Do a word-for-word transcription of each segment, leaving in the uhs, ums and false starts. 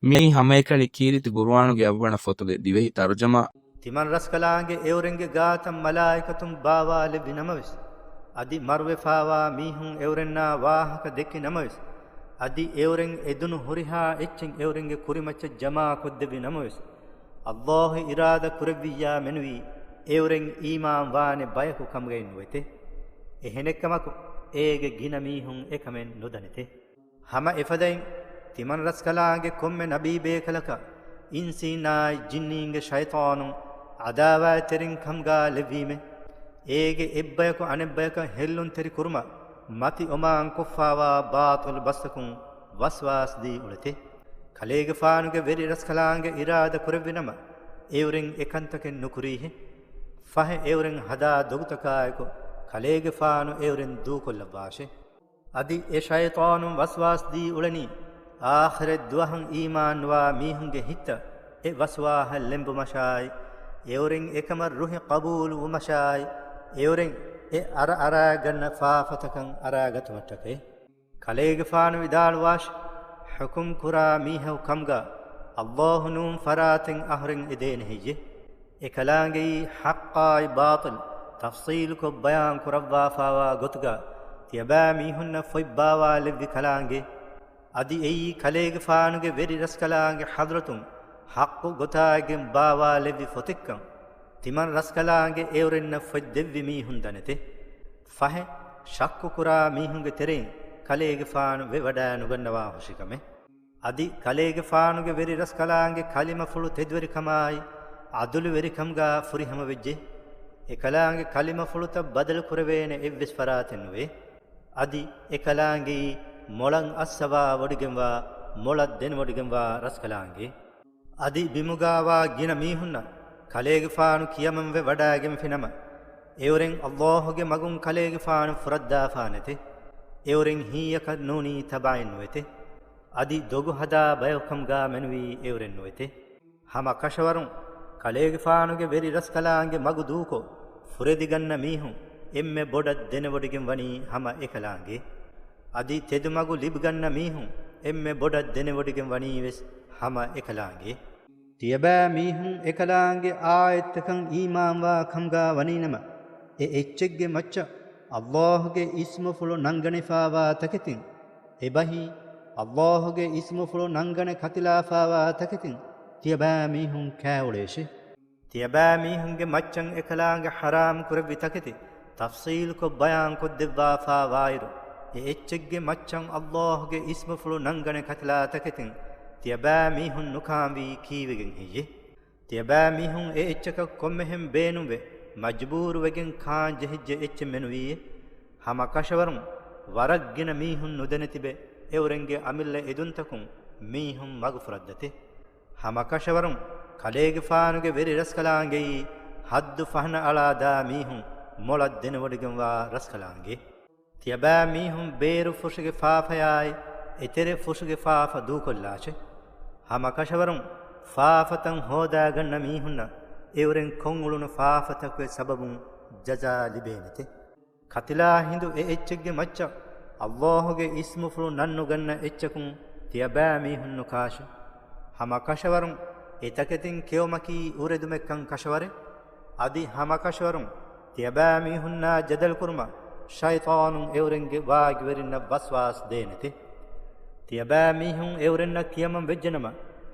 މިއީ ހަމައެކަނި ކީރިތި ޤުރުއާނުގެ އަށްވަނަ ފޮތުގެ ދިވެހި ތަރުޖަމާ. ތިމަން ރަސްކަލާނގެ އެއުރެންގެ ގާތަށް މަލާއިކަތުން ބާވާލެއްވި ނަމަވެސް، އަދި މަރުވެފާވާ މީހުން އެއުރެންނާ ވާހަކަ ދެއްކި ނަމަވެސް، އަދި އެއުރެން އެދުނު ހުރިހާ އެއްޗެއް އެއުރެންގެ ކުރިމައްޗަށް ޖަމާކޮށްދެއްވި ނަމަވެސް، ﷲ އިރާދަ ކުރެއްވިއްޔާ މެނުވީ އެއުރެން އީމާން ވާނެ ބަޔަކު ކަމުގައި ނުވެތެ. އެހެނެއްކަމަކު، އޭގެ ގިނަ މީހުން އެކަމެއް ނުދަނެތެ. ހަމަ އެފަދައިން، ތިމަން ރަސްކަލާނގެ ކޮންމެ ނަބީ ބޭކަލަކަށް އިންސީންނާއި ޖިންނީންގެ ޝައިޠާނުން ޢަދާވާތްތެރިން ކަމުގާ ލެއްވީމެ، އޭގެ އެއްބަޔަކު އަނެއްބަޔަކަށް ހެއްލުންތެރި ކުރުމަށް މަތި އޮމާން ކޮށްފާވާ ބާޠިލު ބަސްތަކުން ވަސްވާސް ދީ އުޅެތެ. ކަލޭގެފާނުގެ ވެރި ރަސްކަލާނގެ އިރާދަ ކުރެއްވި ނަމަ، އެއުރެން އެކަންތަކެއް ނުކުރީހެ. ފަހެ އެއުރެން ހަދާ ދޮގުތަކާއެކު، ކަލޭގެފާނު އެއުރެން ދޫކޮށްލައްވާށެ. އަދި އެ ޝައިޠާނުން ވަސްވާސް ދީ އުޅެނީ، އާޚިރަތް ދުވަހަށް އީމާންވާ މީހުންގެ ހިތަށް އެ ވަސްވާހަށް ލެނބުމަށާއި، އެއުރެން އެކަމަށް ރުހި ޤަބޫލު ވުމަށާއި، އެއުރެން އެ އަރައަރާ ގަންނަ ފާފަތަކަށް އަރާގަތުމަށްޓަކައި. ކަލޭގެފާނު ވިދާޅުވާށި، ޙުކުމް ކުރާ މީހަކު ކަމުގަ ﷲ ނޫން ފަރާތެއް އަހުރެން އެދޭނެ ހެއްޔެ؟ އެކަލާނގެއީ ޙައްޤާއި ބާޠިލް ތަފްޞީލުކޮށް ބަޔާން ކުރައްވާފާވާ ގޮތުގަ ތިޔަބައިމީހުންނަށް ފޮތް ބާވާލެއްވި ކަލާނގެ. އަދި އެއީ ކަލޭގެފާނުގެ ވެރި ރަސްކަލާނގެ ޙަޟްރަތުން ޙައްޤު ގޮތާއިގެން ބާވާލެއްވި ފޮތެއްކަން ތިމަން ރަސްކަލާނގެ އެއުރެންނަށް ފޮތް ދެއްވި މީހުން ދަނެތެ. ފަހެ، ޝައްކުކުރާ މީހުންގެ ތެރެއިން ކަލޭގެފާނު ވެވަޑައިނުގަންނަވާ ހުށިކަމެއް. އަދި ކަލޭގެފާނުގެ ވެރި ރަސްކަލާނގެ ކަލިމަފުޅު ތެދުވެރިކަމާއި، ޢަދުލުވެރިކަމުގާ ފުރިހަމަވެއްޖެ. އެކަލާނގެ ކަލިމަފުޅުތައް ބަދަލުކުރެވޭނެ އެއްވެސް ފަރާތެއް ނުވޭ. އަދި އެކަލާނގެއީ މޮޅަށް އައްސަވާވޮޑިގެންވާ، މޮޅަށް ދެނެވޮޑިގެންވާ ރަސްކަލާނގެ. އަދި ބިމުގާވާ ގިނަ މީހުންނަށް ކަލޭގެފާނު ކިޔަމަންވެ ވަޑައިގެންފިނަމަ، އެއުރެން ﷲ ގެ މަގުން ކަލޭގެފާނު ފުރައްދާފާނެތެ. އެއުރެން ހީއަކަށް ނޫނީ ތަބައިން ނުވެތެ. އަދި ދޮގު ހަދާ ބަޔަކުކަމުގާ މެނުވީ އެއުރެން ނުވެތެ. ހަމަ ކަށަވަރުން ކަލޭގެފާނުގެ ވެރި ރަސްކަލާނގެ މަގު ދޫކޮށް، ފުރެދިގަންނަ މީހުން އެންމެ ބޮޑަށް ދެނެވޮޑިގެން ވަނީ ހަމަ އެކަލާނގެ. އަދި ތެދުމަގު ލިބިގަންނަ މީހުން އެންމެ ބޮޑަށް ދެނެވޮޑިގެން ވަނީވެސް ހަމަ އެކަލާނގެ. ތިޔަބައިމީހުން އެކަލާނގެ އާޔަތްތަކަން އީމާންވާ ކަމުގާ ވަނީނަމަ، އެ އެއްޗެއްގެ މައްޗަށް ﷲ ގެ އިސްމުފުޅު ނަންގަނެފާވާ ތަކެތިން، އެބަހީ، ﷲ ގެ އިސްމުފުޅު ނަންގަނެ ކަތިލާފާވާ ތަކެތިން ތިޔަބައިމީހުން ކާއުޅޭށެ. ތިޔަބައިމީހުންގެ މައްޗަށް އެކަލާނގެ ޙަރާމް ކުރެއްވި ތަކެތި ތަފްޞީލުކޮށް ބަޔާންކޮށްދެއްވާފާވާއިރު، އެ އެއްޗެއްގެ މައްޗަށް ﷲ ގެ އިސްމުފުޅު ނަންގަނެ ކަތިލާ ތަކެތިން ތިޔަބައިމީހުން ނުކާންވީ ކީވެގެން ހެއްޔެ؟ ތިޔަބައިމީހުން އެ އެއްޗަކަށް ކޮންމެހެން ބޭނުންވެ، މަޖުބޫރުވެގެން ކާން ޖެހިއްޖެ އެއްޗެއް މެނުވީއޭ. ހަމަ ކަށަވަރުން ވަރަށް ގިނަ މީހުން ނުދެނެތިބެ، އެއުރެންގެ އަމިއްލަ އެދުންތަކުން މީހުން މަގުފުރައްދަތި. ހަމަ ކަށަވަރުން ކަލޭގެފާނުގެ ވެރި ރަސްކަލާނގެއީ ހައްދު ފަހަނަ އަޅާ ދާ މީހުން މޮޅަށް ދެނެވޮޑިގެންވާ ރަސްކަލާނގެ. ތިޔަބައިމީހުން ބޭރު ފުށުގެ ފާފަޔާއި، އެތެރެ ފުށުގެ ފާފަ ދޫކޮށްލާށެ. ހަމަ ކަށަވަރުން ފާފަތައް ހޯދާގަންނަ މީހުންނަށް އެއުރެން ކޮށްއުޅުނު ފާފަތަކުގެ ސަބަބުން ޖަޒާ ލިބޭނެތެ. ކަތިލާ ހިނދު އެ އެއްޗެއްގެ މައްޗަށް ﷲ ގެ އިސްމުފުޅު ނަންނުގަންނަ އެއްޗަކުން ތިޔަބައިމީހުން ނުކާށެ. ހަމަ ކަށަވަރުން އެތަކެތިން ކެއުމަކީ އުރެދުމެއްކަން ކަށަވަރެއް. އަދި ހަމަ ކަށަވަރުން ތިޔަބައިމީހުންނާ ޖަދަލުކުރުމަށް ޝައިޠާނުން އެއުރެންގެ ވާގިވެރިންނަށް ވަސްވާސް ދޭނެތެ. ތިޔަބައިމީހުން އެއުރެންނަށް ކިޔަމަން ވެއްޖެނަމަ،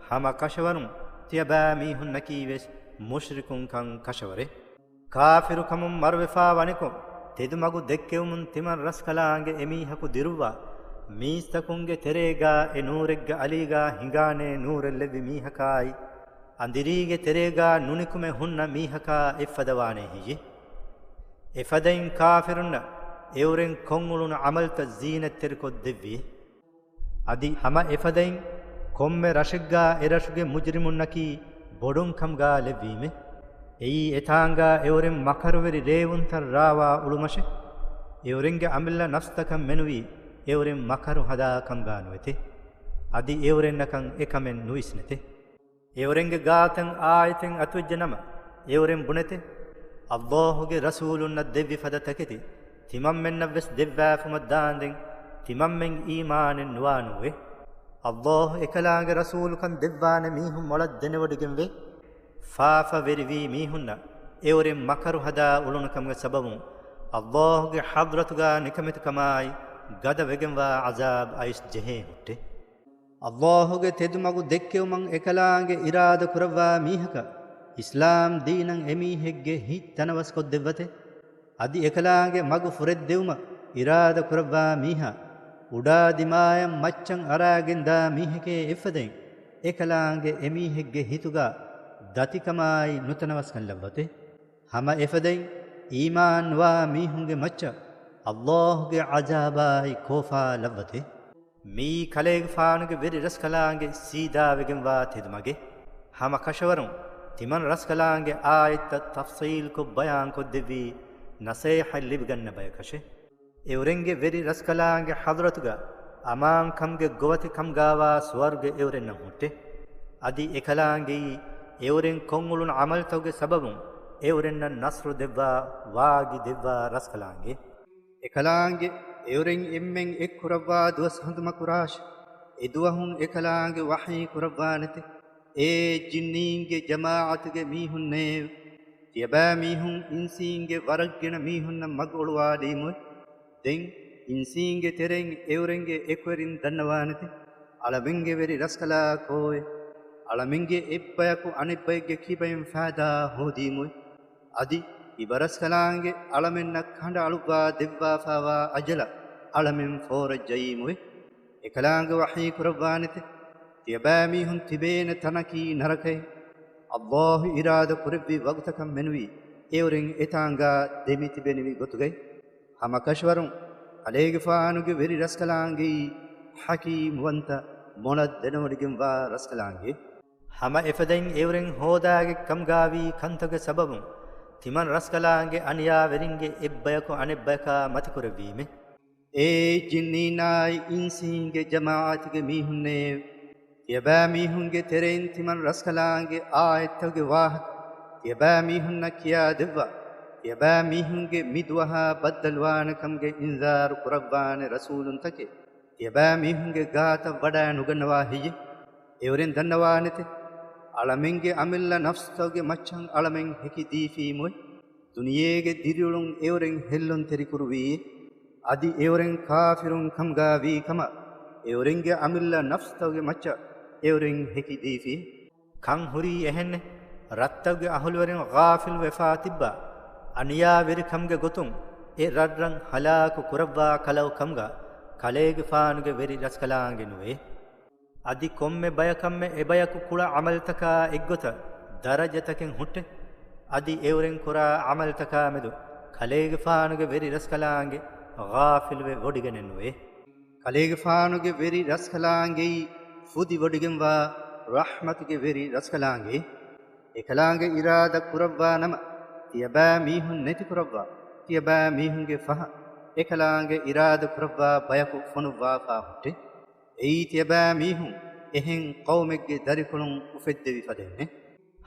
ހަމަ ކަށަވަރުން ތިޔަބައިމީހުންނަކީވެސް މުޝްރިކުންކަން ކަށަވަރެއް. ކާފިރުކަމުން މަރުވެފާ ވަނިކޮށް، ތެދުމަގު ދެއްކެވުމުން ތިމަން ރަސްކަލާނގެ އެމީހަކު ދިރުއްވާ، މީސްތަކުންގެ ތެރޭގާ އެ ނޫރެއްގެ އަލީގާ ހިނގާނޭ ނޫރެއް ލެއްވި މީހަކާއި، އަނދިރީގެ ތެރޭގާ ނުނިކުމެ ހުންނަ މީހަކާ އެއްފަދަ ވާނޭ ހެއްޔެ؟ އެފަދައިން ކާފިރުންނަށް އެއުރެން ކޮށްއުޅުނު ޢަމަލުތައް ޒީނަތްތެރިކޮށް ދެއްވިއޭ. އަދި ހަމަ އެފަދައިން ކޮންމެ ރަށެއްގާ އެރަށުގެ މުޖްރިމުންނަކީ ބޮޑުން ކަމުގާ ލެއްވީމެ. އެއީ އެތާނގާ އެއުރެން މަކަރުވެރި ރޭވުންތައް ރާވާ އުޅުމަށެ. އެއުރެންގެ އަމިއްލަ ނަފްސްތަކަށް މެނުވީ އެއުރެން މަކަރު ހަދާ ކަމުގާ ނުވެތެ. އަދި އެއުރެންނަކަށް އެކަމެއް ނުވިސްނެތެ. އެއުރެންގެ ގާތަށް އާޔަތެއް އަތުވެއްޖެނަމަ، އެއުރެން ބުނެތެ، ﷲ ގެ ރަސޫލުންނަށް ދެއްވި ފަދަ ތަކެތި ތިމަންމެންނަށްވެސް ދެއްވާފުމަށް ދާންދެން، ތިމަންމެން އީމާނެއް ނުވާނޫއޭ. އައްލާހު އެކަލާނގެ ރަސޫލުކަން ދެއްވާނެ މީހުން މޮޅަށް ދެނެވޮޑިގެންވޭ. ފާފަވެރިވީ މީހުންނަށް އެއުރެން މަކަރު ހަދާ އުޅުނުކަމުގެ ސަބަބުން އައްލާހުގެ ޙަޟްރަތުގާ ނިކަމެތިކަމާއި ގަދަވެގެންވާ ޢަޒާބް އައިސް ޖެހޭ ހުއްޓެ. އައްލާހުގެ ތެދުމަގު ދެއްކެވުމަށް އެކަލާނގެ އިރާދަ ކުރައްވާ މީހަކަށް އިސްލާމް ދީނަށް އެމީހެއްގެ ހިތް ތަނަވަސްކޮށްދެއްވަތެ. އަދި އެކަލާނގެ މަގު ފުރެއްދެވުމަށް އިރާދަ ކުރައްވާ މީހާ އުޑާ ދިމާޔަށް މައްޗަށް އަރާގެންދާ މީހެކޭ އެއްފަދައިން، އެކަލާނގެ އެމީހެއްގެ ހިތުގާ ދަތިކަމާއި ނުތަނަވަސްކަން ލައްވަތެ. ހަމަ އެފަދައިން އީމާން ނުވާ މީހުންގެ މައްޗަށް އައްލާހުގެ ޢަޒާބާއި ކޯފާ ލައްވަތެ. މިއީ ކަލޭގެފާނުގެ ވެރި ރަސްކަލާނގެ ސީދާވެގެންވާ ތެދުމަގެއް. ހަމަ ކަށަވަރުން ތިމަން ރަސްކަލާނގެ އާޔަތްތައް ތަފްޞީލްކޮށް ބަޔާންކޮށްދެއްވީ ނަސޭހަތް ލިބިގަންނަ ބަޔަކަށެ. އެއުރެންގެ ވެރި ރަސްކަލާނގެ ޙަޟްރަތުގަ އަމާންކަމުގެ ގޮވަތި ކަމުގާވާ ސުވަރުގެ އެއުރެންނަށް ހުއްޓެ. އަދި އެކަލާނގެއީ އެއުރެން ކޮށްއުޅުނު ޢަމަލްތަކުގެ ސަބަބުން އެއުރެންނަށް ނަޞްރު ދެއްވާ، ވާގި ދެއްވާ ރަސްކަލާނގެ. އެކަލާނގެ އެއުރެން އެންމެން އެއްކުރައްވާ ދުވަސް ހަނދުމަކުރާށި! އެދުވަހުން އެކަލާނގެ ވަޙީ ކުރައްވާނެތެ. އޭ ޖިންނީންގެ ޖަމާޢަތުގެ މީހުންނޭވެ! ތިޔަބައިމީހުން އިންސީންގެ ވަރަށްގިނަ މީހުންނަށް މަގު އޮޅުވާލީމުވެ. ދެން އިންސީންގެ ތެރެއިން އެއުރެންގެ އެކުވެރިން ދަންނަވާނެތެ. އަޅަމެންގެ ވެރި ރަސްކަލާ ކޯއެވެ؟ އަޅަމެންގެ އެއްބަޔަކު އަނެއްބައެއްގެ ކިބައިން ފައިދާ ހޯދީމުވެ. އަދި ކިބަ ރަސްކަލާނގެ އަޅަމެންނަށް ކަނޑަ އަޅުއްވާ ދެއްވާފައިވާ އަޖަލަށް އަޅަމެން ފޯރައްޖައީމުވެ. އެކަލާނގެ ވަޙީ ކުރައްވާނެތެ. ތިޔަބައިމީހުން ތިބޭނެ ތަނަކީ ނަރަކައެވެ. އައްލާހު އިރާދަ ކުރެއްވި ވަގުތަކަށް މެނުވީ އެއުރެން އެތާނގާ ދެމިތިބެނިވި ގޮތުގައި. ހަމަ ކަށަވަރުން ކަލޭގެފާނުގެ ވެރި ރަސްކަލާނގެއީ ޙަކީމުވަންތަ މޮޅަށް ދެނެވޮޑިގެންވާ ރަސްކަލާނގެ. ހަމަ އެފަދައިން އެއުރެން ހޯދާގެ ކަމުގާވީ ކަންތަކުގެ ސަބަބުން ތިމަން ރަސްކަލާނގެ އަނިޔާވެރިންގެ އެއްބަޔަކު އަނެއްބަޔަކާ މަތިކުރެއްވީމެ. އޭ ޖިންނީންނާއި އިންސީންގެ ޖަމާޢަތުގެ މީހުންނޭވެ! ތިޔަބައިމީހުންގެ ތެރެއިން ތިމަން ރަސްކަލާނގެ އާޔަތްތަކުގެ ވާހަކަ ތިޔަބައިމީހުންނަށް ކިޔާދެއްވާ، ތިޔަބައިމީހުންގެ މި ދުވަހާ ބައްދަލުވާނެ ކަމުގެ އިންޒާރު ކުރައްވާނެ ރަސޫލުންތަކެއް ތިޔަބައިމީހުންގެ ގާތަށް ވަޑައި ނުގަންނަވާ ހެއްޔެވެ؟ އެއުރެން ދަންނަވާނެތެ. އަޅަމެންގެ އަމިއްލަ ނަފްސުތަކުގެ މައްޗަށް އަޅަމެން ހެކި ދީފީމުވެ. ދުނިޔޭގެ ދިރިއުޅުން އެއުރެން ހެއްލުންތެރިކުރުވީއޭ. އަދި އެއުރެން ކާފިރުން ކަމުގާ ވީ ކަމަށް އެއުރެންގެ އަމިއްލަ ނަފްސުތަކުގެ މައްޗަށް އެއުރެން ހެކި ދީފިއޭ. ކަން ހުރީ އެހެންނެއް. ރަށްތަކުގެ އަހުލުވެރިން ޣާފިލުވެފާ ތިއްބާ، އަނިޔާވެރިކަމުގެ ގޮތުން އެ ރަށްރަށް ހަލާކު ކުރައްވާ ކަލަކު ކަމުގާ ކަލޭގެފާނުގެ ވެރި ރަސްކަލާނގެ ނުވޭ. އަދި ކޮންމެ ބަޔަކަށްމެ އެބަޔަކު ކުޅަ ޢަމަލުތަކާ އެއްގޮތަށް ދަރަޖަތަކެއް ހުއްޓެ. އަދި އެއުރެން ކުރާ ޢަމަލުތަކާމެދު ކަލޭގެފާނުގެ ވެރި ރަސްކަލާނގެ ޣާފިލުވެ ވޮޑިގެނެއް ނުވޭ. ކަލޭގެފާނުގެ ވެރި ރަސްކަލާނގެއީ ފުދިވޮޑިގެންވާ ރަޙްމަތުގެ ވެރި ރަސްކަލާނގެ. އެކަލާނގެ އިރާދަ ކުރައްވާ ނަމަ، ތިޔަބައިމީހުން ނެތިކުރައްވާ، ތިޔަބައިމީހުންގެ ފަހަށް އެކަލާނގެ އިރާދަ ކުރައްވާ ބަޔަކު ފޮނުއްވާފާ ހުއްޓެ. އެއީ ތިޔަބައިމީހުން އެހެން ޤައުމެއްގެ ދަރިކޮޅުން އުފެއްދެވި ފަދައިންނޭ.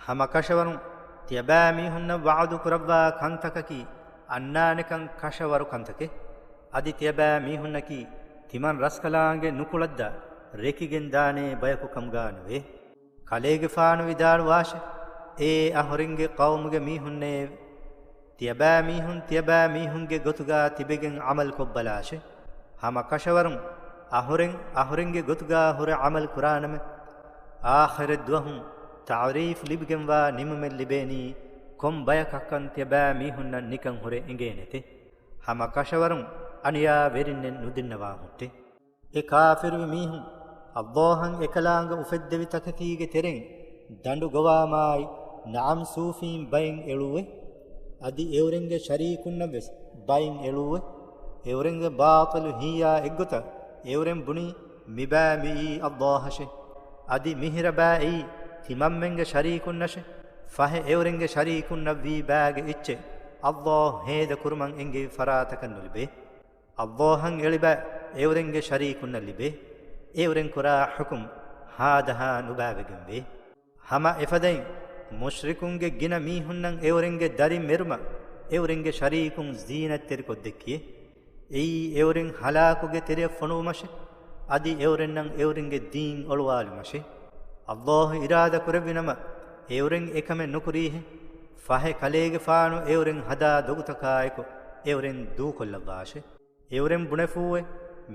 ހަމަ ކަށަވަރުން ތިޔަބައިމީހުންނަށް ވަޢުދު ކުރައްވާ ކަންތަކަކީ އަންނާނެކަން ކަށަވަރު ކަންތަކެއް. އަދި ތިޔަބައިމީހުންނަކީ ތިމަން ރަސްކަލާނގެ ނުކުޅައްދާ ރެކިގެން ދާނޭ ބަޔަކު ކަމުގާ ނުވޭ. ކަލޭގެފާނު ވިދާޅުވާށެ، އޭ އަހުރެންގެ ޤައުމުގެ މީހުންނޭވެ! ތިޔަބައިމީހުން ތިޔަބައިމީހުންގެ ގޮތުގާ ތިބެގެން ޢަމަލުކޮށްބަލާށެ. ހަމަ ކަށަވަރުން އަހުރެން އަހުރެންގެ ގޮތުގާ ހުރެ ޢަމަލު ކުރާނަމެ، އާޚިރަތް ދުވަހު ތަޢުރީފު ލިބިގެންވާ ނިމުމެއް ލިބޭނީ ކޮން ބަޔަކަށްކަން ތިޔަބައިމީހުންނަށް ނިކަން ހުރެ އެނގޭނެތެ. ހަމަ ކަށަވަރުން އަނިޔާވެރިންނެއް ނުދެންނަވާ ހުއްޓެ. އެ ކާފިރުވި މީހުން އައްލާހަށް އެކަލާނގެ އުފެއްދެވި ތަކެތީގެ ތެރެއިން ދަނޑު ގޮވާމާއި، ނަޢަމް ސޫފީން ބައިން އެޅުއްވެ. އަދި އެއުރެންގެ ޝަރީކުންނަށްވެސް ބައިން އެޅުއްވެ. އެއުރެންގެ ބާޠިލު ހިއްޔާ އެއްގޮތަށް އެއުރެން ބުނީ، މިބައި މިއީ އައްލާހަށެ. އަދި މިހިރަ ބައި އެއީ ތިމަންމެންގެ ޝަރީކުންނަށެ. ފަހެ އެއުރެންގެ ޝަރީކުންނަށްވީ ބައިގެ އެއްޗެއް އައްލާހު ހޭދަ ކުރުމަށް އެންގެވި ފަރާތަކަށް ނުލިބޭ. އައްލާހަށް އެޅި ބައި އެއުރެންގެ ޝަރީކުންނަށް ލިބޭ. އެއުރެން ކުރާ ޙުކުމް ހާދަހާ ނުބައިވެގެންވޭ. ހަމަ އެފަދައިން މުޝްރިކުންގެ ގިނަ މީހުންނަށް އެއުރެންގެ ދަރިން މެރުމަށް އެއުރެންގެ ޝަރީކުން ޒީނަތްތެރިކޮށްދެއްކިޔޭ. އެއީ އެއުރެން ހަލާކުގެ ތެރެއަށް ފޮނުވުމަށެ. އަދި އެއުރެންނަށް އެއުރެންގެ ދީން އޮޅުވާލުމަށެ. އައްލާހު އިރާދަ ކުރެއްވި ނަމަ، އެއުރެން އެކަމެއް ނުކުރީހެ. ފަހެ ކަލޭގެފާނު އެއުރެން ހަދާ ދޮގުތަކާއެކު އެއުރެން ދޫކޮށްލައްވާށެ. އެއުރެން ބުނެފޫއެ،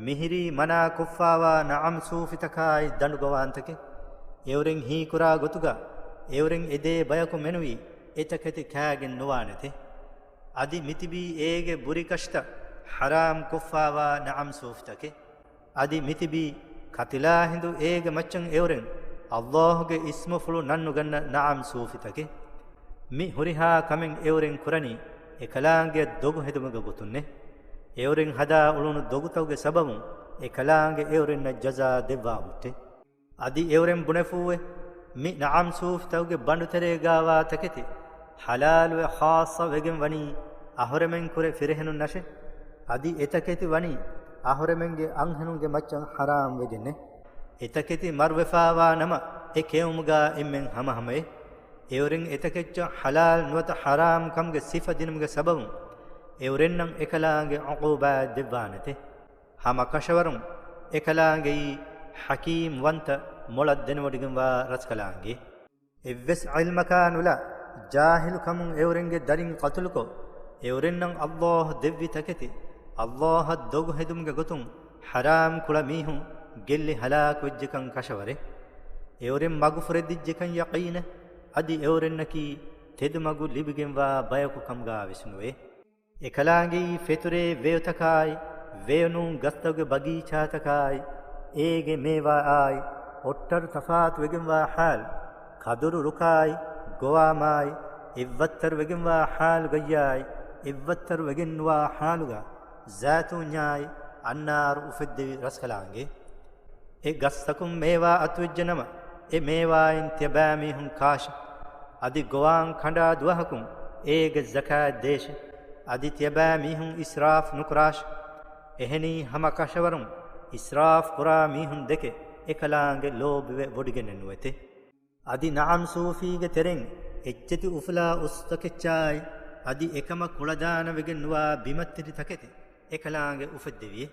މިހިރީ މަނާ ކޮށްފާވާ ނަޢަމް ސޫފިތަކާއި ދަނޑުގަވާންތަކެއް. އެއުރެން ހީކުރާ ގޮތުގަ، އެއުރެން އެދޭ ބަޔަކު މެނުވީ އެތަކެތި ކާގެން ނުވާނެތެ. އަދި މިތިބީ އޭގެ ބުރިކަށިތައް ޙަރާމް ކޮށްފާވާ ނަޢަމް ސޫފިތަކެއް. އަދި މިތިބީ ކަތިލާ ހިނދު އޭގެ މައްޗަށް އެއުރެން އައްލާހުގެ އިސްމުފުޅު ނަންނުގަންނަ ނަޢަމް ސޫފިތަކެއް. މި ހުރިހާ ކަމެއް އެއުރެން ކުރަނީ އެކަލާނގެއަށް ދޮގު ހެދުމުގެ ގޮތުންނެ. އެއުރެން ހަދާ އުޅުނު ދޮގުތަކުގެ ސަބަބުން އެކަލާނގެ އެއުރެންނަށް ޖަޒާ ދެއްވާ ހުއްޓެ. އަދި އެއުރެން ބުނެފޫއެ، މި ނަޢަމް ސޫފިތަކުގެ ބަނޑުތެރޭގާވާ ތަކެތި ޙަލާލުވެ ޚާއްޞަ ވެގެން ވަނީ އަހުރެމެން ކުރެ ފިރިހެނުންނަށެ. އަދި އެތަކެތި ވަނީ އަހުރެމެންގެ އަންހެނުންގެ މައްޗަށް ޙަރާމް ވެގެންނެ. އެތަކެތި މަރުވެފާވާ ނަމަ އެ ކެއުމުގާ އެންމެން ހަމަހަމައެ. އެއުރެން އެތަކެއްޗަށް ޙަލާލް ނުވަތަ ޙަރާމް ކަމުގެ ސިފަ ދިނުމުގެ ސަބަބުން އެއުރެންނަށް އެކަލާނގެ ޢުޤޫބާތް ދެއްވާނެތެ. ހަމަ ކަށަވަރުން އެކަލާނގެއީ ޙަކީމް ވަންތަ މޮޅަށް ދެނެވޮޑިގެންވާ ރަސްކަލާނގެ. އެއްވެސް ޢިލްމަކާ ނުލާ، ޖާހިލު ކަމުން އެއުރެންގެ ދަރިން ޤަތުލުކޮށް، އެއުރެންނަށް އައްލާހު ދެއްވި ތަކެތި، އައްލާހަށް ދޮގު ހެދުމުގެ ގޮތުން ޙަރާމް ކުޅަ މީހުން ގެއްލި ހަލާކުވެއްޖެކަން ކަށަވަރެއް. އެއުރެން މަގުފުރެދިއްޖެކަން ޔަޤީނެއް. އަދި އެއުރެންނަކީ ތެދުމަގު ލިބިގެންވާ ބަޔަކު ކަމުގާވެސް ނުވޭ. އެކަލާނގެއީ ފެތުރޭ ވެޔޮތަކާއި، ވެޔޮނޫން ގަސްތަކުގެ ބަގީޗާތަކާއި، އޭގެ މޭވާއާއި، އޮއްޓަރު ތަފާތުވެގެންވާ ޙާލު، ކަދުރު ރުކާއި، ގޮވާމާއި، އެއްވައްތަރު ވެގެންވާ ޙާލުގައްޔާއި، އެއްވައްތަރު ވެގެންނުވާ ޙާލުގަ، ޒައިތޫންޏާއި، އަންނާރު އުފެއްދެވި ރަސްކަލާނގެ. އެ ގަސްތަކުން މޭވާ އަތުވެއްޖެނަމަ، އެ މޭވާއިން ތިޔަބައިމީހުން ކާށި. އަދި ގޮވާން ކަނޑާ ދުވަހަކުން އޭގެ ޒަކާތް ދޭށި. އަދި ތިޔަބައިމީހުން އިސްރާފް ނުކުރާށި. އެހެނީ ހަމަ ކަށަވަރުން އިސްރާފް ކުރާ މީހުން ދެކެ އެކަލާނގެ ލޯބިވެ ވޮޑިގެނެއް ނުވެތެ. އަދި ނަޢަމް ސޫފީގެ ތެރެއިން އެއްޗެތި އުފުލާ އުސްތަކެއްޗާއި، އަދި އެކަމަށް ކުޅަދާނަވެގެން ނުވާ ބިމަށްތިރި ތަކެތި އެކަލާނގެ އުފެއްދެވިއެ.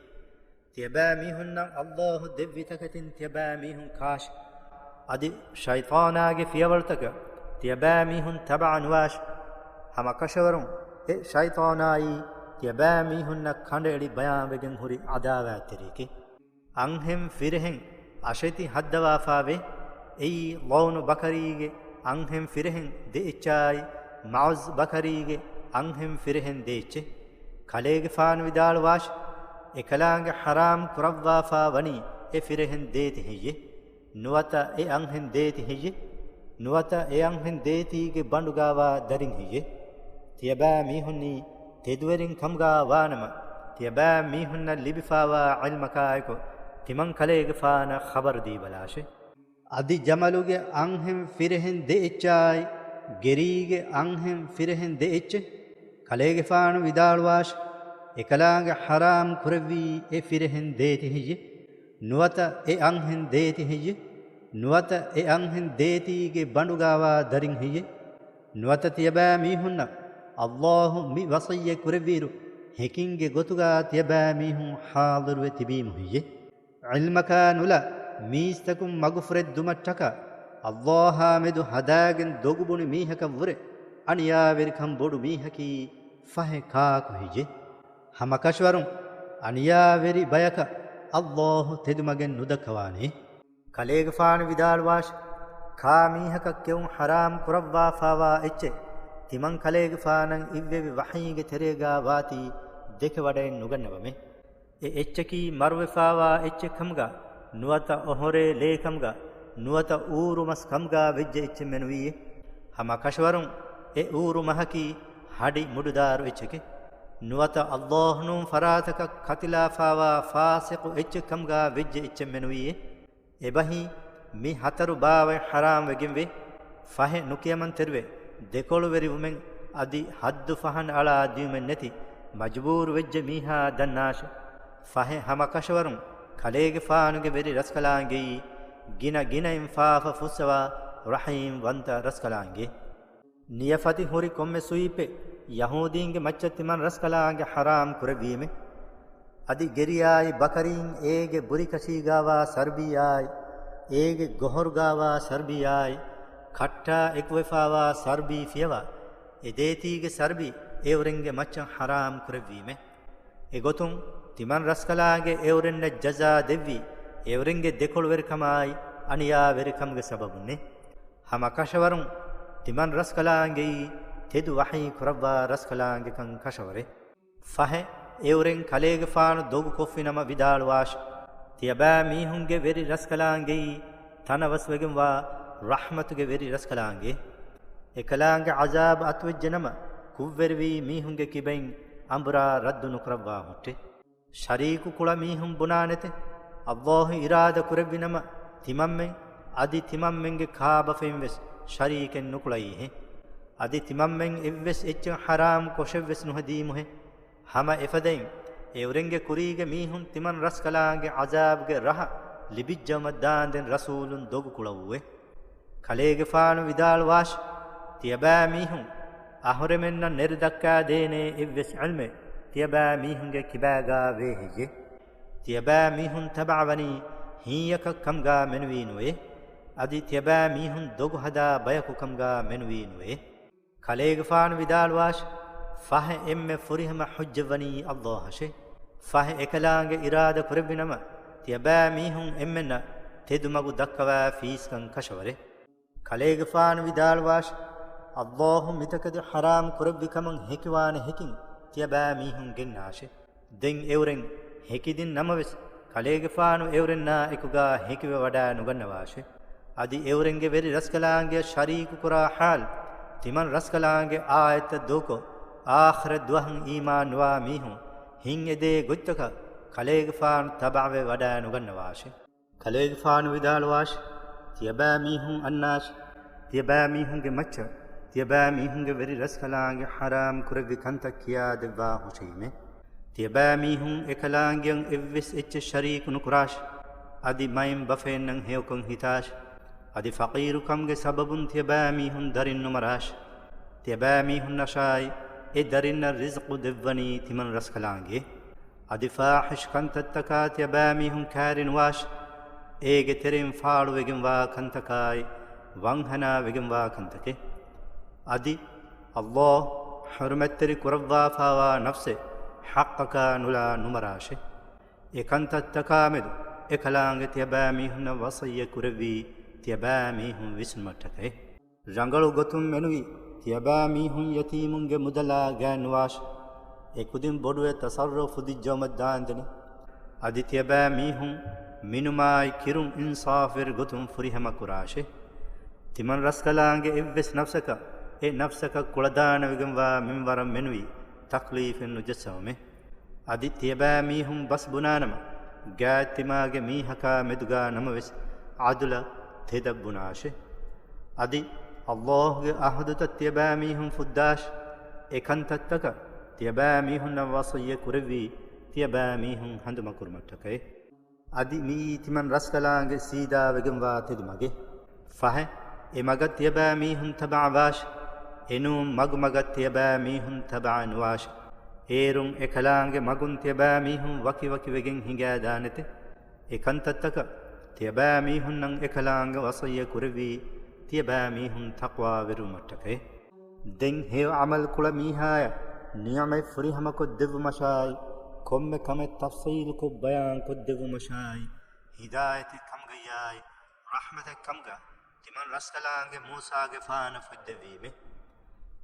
ތިޔަބައިމީހުންނަށް އައްލާހު ދެއްވި ތަކެތިން ތިޔަބައިމީހުން ކާށި. އަދި ޝައިޠާނާގެ ފިޔަވަޅުތަކަށް ތިޔަބައިމީހުން ތަބަޢަ ނުވާށި. ހަމަ ކަށަވަރުން އެ ޝައިޠާނާއީ ތިޔަބައިމީހުންނަށް ކަނޑައެޅި ބަޔާންވެގެން ހުރި ޢަދާވާތްތެރިއެކޭ. އަންހެން ފިރިހެން އަށެތި ހައްދަވާފާވޭ. އެއީ ލައުނު ބަކަރީގެ އަންހެން ފިރިހެން ދެ އެއްޗާއި، މަޢުޒް ބަކަރީގެ އަންހެން ފިރިހެން ދެ އެއްޗެއް. ކަލޭގެފާނު ވިދާޅުވާށި، އެކަލާނގެ ޙަރާމް ކުރައްވާފާ ވަނީ އެ ފިރިހެން ދޭތި ހެއްޔެ؟ ނުވަތަ އެ އަންހެން ދޭތި ހެއްޔެ؟ ނުވަތަ އެ އަންހެން ދޭތީގެ ބަނޑުގާވާ ދަރިން ހެއްޔެ؟ ތިޔަބައިމީހުންނީ ތެދުވެރިން ކަމުގާ ވާނަމަ، ތިޔަބައިމީހުންނަށް ލިބިފާވާ ޢިލްމަކާއެކު ތިމަން ކަލޭގެފާނަށް ޚަބަރު ދީބަލާށޭ. އަދި ޖަމަލުގެ އަންހެން ފިރިހެން ދެ އެއްޗާއި، ގެރީގެ އަންހެން ފިރިހެން ދެ އެއްޗެއް. ކަލޭގެފާނު ވިދާޅުވާށި، އެކަލާނގެ ޙަރާމް ކުރެއްވީ އެ ފިރިހެން ދޭތި ހެއްޔެ؟ ނުވަތަ އެ އަންހެން ދޭތި ހެއްޔެ؟ ނުވަތަ އެ އަންހެން ދޭތީގެ ބަނޑުގާވާ ދަރިން ހެއްޔެ؟ ނުވަތަ ތިޔަބައިމީހުންނަށް އައްލާހު މި ވަޞިއްޔަތް ކުރެއްވިއިރު، ހެކިންގެ ގޮތުގާ ތިޔަބައިމީހުން ޙާޟިރުވެ ތިބީމު ހެއްޔެ؟ ޢިލްމަކާ ނުލާ، މީސްތަކުން މަގުފުރެއްދުމަށްޓަކާ، އައްލާހާމެދު ހަދާގެން ދޮގުބުނި މީހަކަށްވުރެ، އަނިޔާވެރިކަން ބޮޑު މީހަކީ ފަހެ ކާކު ހެއްޔެ؟ ހަމަކަށަވަރުން އަނިޔާވެރި ބަޔަކަށް އައްލާހު ތެދުމަގެއް ނުދައްކަވާނެ. ކަލޭގެފާނު ވިދާޅުވާށި، ކާ މީހަކަށް ކެއުން ޙަރާމް ކުރައްވާފާވާ އެއްޗެއް، ތިމަން ކަލޭގެފާނަށް އިއްވެވި ވަޙީގެ ތެރޭގާ ވާތީ ދެކެވަޑައެއް ނުގަންނަވަމެ. އެ އެއްޗަކީ މަރުވެފާވާ އެއްޗެއް ކަމުގަ، ނުވަތަ އޮހޮރޭ ލޭ ކަމުގަ، ނުވަތަ އޫރު މަސް ކަމުގާ ވެއްޖެ އެއްޗެއް މެނުވީއޭ. ހަމަ ކަށަވަރުން އެ އޫރު މަހަކީ ހަޑި މުޑުދާރު އެއްޗެކޭ. ނުވަތަ އައްލާހު ނޫން ފަރާތަކަށް ކަތިލާފާވާ ފާސިޤު އެއްޗެއް ކަމުގާ ވެއްޖެ އެއްޗެއް މެނުވީއޭ. އެބަހީ، މި ހަތަރު ބާވަތް ޙަރާމް ވެގެންވޭ. ފަހެ ނުކިޔަމަންތެރިވެ، ދެކޮޅުވެރިވުމެއް އަދި ހައްދު ފަހަނަ އަޅާ ދިޔުމެއް ނެތި މަޖުބޫރު ވެއްޖެ މީހާ ދަންނާށެ. ފަހެ ހަމަ ކަށަވަރުން ކަލޭގެފާނުގެ ވެރި ރަސްކަލާނގެއީ ގިނަ ގިނައިން ފާފަ ފުއްސަވާ ރަޙީމް ވަންތަ ރަސްކަލާނގެ. ނިޔަފަތި ހުރި ކޮންމެ ސުވީޕެއް ޔަހޫދީންގެ މައްޗަށް ތިމަން ރަސްކަލާނގެ ޙަރާމް ކުރެއްވީމެ. އަދި ގެރިއާއި ބަކަރީން އޭގެ ބުރިކަށީގާވާ ސަރްބީއާއި، އޭގެ ގޮހޮރުގާވާ ސަރްބީއާއި، ކައްޓާ އެކުވެފާވާ ސަރްބީ ފިޔަވާ، އެ ދޭތީގެ ސަރްބީ އެއުރެންގެ މައްޗަށް ޙަރާމް ކުރެއްވީމެ. އެގޮތުން ތިމަން ރަސްކަލާނގެ އެއުރެންނަށް ޖަޒާ ދެއްވީ، އެއުރެންގެ ދެކޮޅުވެރިކަމާއި، އަނިޔާވެރިކަމުގެ ސަބަބުންނޭ. ހަމަ ކަށަވަރުން ތިމަން ރަސްކަލާނގެއީ ތެދު ވަޙީ ކުރައްވާ ރަސްކަލާނގެކަން ކަށަވަރެއް. ފަހެ، އެއުރެން ކަލޭގެފާނު ދޮގުކޮށްފިނަމަ ވިދާޅުވާށި، ތިޔަބައިމީހުންގެ ވެރި ރަސްކަލާނގެއީ ތަނަވަސްވެގެންވާ ރަޙްމަތުގެ ވެރި ރަސްކަލާނގެ. އެކަލާނގެ ޢަޒާބު އަތުވެއްޖެނަމަ، ކުށްވެރިވީ މީހުންގެ ކިބައިން އަނބުރާ ރައްދު ނުކުރައްވާ ހުއްޓެ. ޝަރީކު ކުޅަ މީހުން ބުނާނެތެ، ﷲ އިރާދަ ކުރެއްވިނަމަ، ތިމަންމެން އަދި ތިމަންމެންގެ ކާބަފައިން ވެސް ޝަރީކެއް ނުކުޅައީހެ. އަދި ތިމަންމެން އެއްވެސް އެއްޗެއް ޙަރާމް ކޮށެއްވެސް ނުހެދީމުހެ. ހަމަ އެފަދައިން، އެއުރެންގެ ކުރީގެ މީހުން ތިމަން ރަސްކަލާނގެ ޢަޒާބުގެ ރަހަ ލިބިއްޖައުމަށް ދާންދެން ރަސޫލުން ދޮގު ކުޅައުއެ. ކަލޭގެފާނު ވިދާޅުވާށި، ތިޔަބައިމީހުން އަހުރެމެންނަށް ނެރެދައްކާދޭނޭ އެއްވެސް ޢިލްމެއް ތިޔަބައިމީހުންގެ ކިބާގާ ވޭހެއްޔެ؟ ތިޔަބައިމީހުން ތަބަޢަވަނީ ހިތްޔަކަށް ކަމުގާ މެނުވީ ނުވޭ. އަދި ތިޔަބައިމީހުން ދޮގު ހަދާ ބަޔަކު ކަމުގާ މެނުވީ ނުވޭ. ކަލޭގެފާނު ވިދާޅުވާށި، ފަހެ އެންމެ ފުރިހަމަ ޙުއްޖަތްވަނީ ﷲ އަށެ. ފަހެ އެކަލާނގެ އިރާދަ ކުރެއްވިނަމަ، ތިޔަބައިމީހުން އެންމެންނަށް ތެދުމަގު ދައްކަވާ ފީސްކަން ކަށަވަރެއް. ކަލޭގެފާނު ވިދާޅުވާށި، ﷲ މިތަކެތި ޙަރާމް ކުރެއްވި ކަމަށް ހެކިވާނެ ހެކިން ތިޔަބައިމީހުން ގެންނާށެ. ދެން އެއުރެން ހެކިދިން ނަމަވެސް، ކަލޭގެފާނު އެއުރެންނާ އެކުގާ ހެކިވެވަޑާ ނުގަންނަވާށެ. އަދި އެއުރެންގެ ވެރި ރަސްކަލާނގެއަށް ޝަރީކު ކުރާ ޙާލު، ތިމަން ރަސްކަލާނގެ އާޔަތްތައް ދޫކޮށް، އާޚިރަތް ދުވަހަށް އީމާން ނުވާ މީހުން ހިތް އެދޭ ގޮތްތަކަށް ކަލޭގެފާނު ތަބަޢަވެ ވަޑާ ނުގަންނަވާށެ. ކަލޭގެފާނު ވިދާޅުވާށި، ތިޔަބައިމީހުން އަންނާށި، ތިޔަބައިމީހުންގެ މައްޗަށް، ތިޔަބައިމީހުންގެ ވެރި ރަސްކަލާނގެ ޙަރާމް ކުރެއްވި ކަންތައް ކިޔާދެއްވާ ހުށައިމެ. ތިޔަބައިމީހުން އެކަލާނގެއަށް އެއްވެސް އެއްޗެއް ޝަރީކު ނުކުރާށި، އަދި މައިންބަފައިންނަށް ހެޔޮކޮށް ހިތާށި، އަދި ފަޤީރުކަމުގެ ސަބަބުން ތިޔަބައިމީހުން ދަރިން ނުމަރާށި. ތިޔަބައިމީހުންނަށާއި އެ ދަރިންނަށް ރިޒްޤު ދެއްވަނީ ތިމަން ރަސްކަލާނގެ. އަދި ފާޙިޝް ކަންތައްތަކާ ތިޔަބައިމީހުން ކައިރިނުވާށި، އޭގެ ތެރެއިން ފާޅުވެގެންވާ ކަންތަކާއި، ވަންހަނާވެގެންވާ ކަންތަކެއް. އަދި ﷲ ޙުރުމަތްތެރި ކުރައްވާފާވާ ނަފްސެއް ޙައްޤަކާ ނުލާ ނުމަރާށެ. އެ ކަންތައްތަކާމެދު އެކަލާނގެ ތިޔަބައިމީހުންނަށް ވަޞިއްޔަތް ކުރެއްވީ ތިޔަބައިމީހުން ވިސްނުމަށްޓަކައި. ރަނގަޅު ގޮތުން މެނުވީ، ތިޔަބައިމީހުން ޔަތީމުންގެ މުދަލާ ގާތްނުވާށި. އެކުދިން ބޮޑުވެ ތަޞައްރުފު ފުދިއްޖައުމަށް ދާންދެނީ. އަދި ތިޔަބައިމީހުން މިނުމާއި ކިރުން އިންސާފުވެރި ގޮތުން ފުރިހަމަ ކުރާށި. ތިމަން ރަސްކަލާނގެ އެއްވެސް ނަފްސަކަށް އެ ނަފްސަކަށް ކުޅަދާނަވެގެންވާ މިންވަރަށް މެނުވީ ތަކްލީފެއް ނުޖައްސަވަމޭ. އަދި ތިޔަބައިމީހުން ބަސް ބުނާނަމަ، ގާތްތިމާގެ މީހަކާ މެދުގާ ނަމަވެސް ޢަދުލަށް ތެދަށް ބުނާށެ. އަދި ﷲ ގެ ޢަހުދުތައް ތިޔަބައިމީހުން ފުއްދާށި. އެ ކަންތައްތަކަށް ތިޔަބައިމީހުންނަށް ވަޞިއްޔަތް ކުރެއްވީ ތިޔަބައިމީހުން ހަނދުމަކުރުމަށްޓަކައި. އަދި މިއީ ތިމަން ރަސްކަލާނގެ ސީދާވެގެންވާ ތެދު މަގެއް. ފަހެ، އެ މަގަށް ތިޔަބައިމީހުން ތަބަޢަވާށި. އެނޫން މަގުމަގަށް ތިޔަބައިމީހުން ތަބަޢަ ނުވާށި. އޭރުން އެކަލާނގެ މަގުން ތިޔަބައިމީހުން ވަކިވަކިވެގެން ހިނގާދާނެތެ. އެ ކަންތައްތަކަށް ތިޔަބައިމީހުންނަށް އެކަލާނގެ ވަޞިއްޔަތް ކުރެއްވީ ތިޔަބައިމީހުން ތަޤްވާވެރިވުމަށްޓަކައި. ދެން ހެޔޮ ޢަމަލު ކުޅަ މީހާޔަށް ނިޢުމަތް ފުރިހަމަކޮށްދެއްވުމަށާއި، ކޮންމެ ކަމެއް ތަފްޞީލުކޮށް ބަޔާންކޮށްދެއްވުމަށާއި، ހިދާޔަތެއް ކަމުގައްޔާއި، ރަޙްމަތެއް ކަމުގަ ތިމަން ރަސްކަލާނގެ މޫސާގެފާނަށް ފޮތްދެއްވީމެ.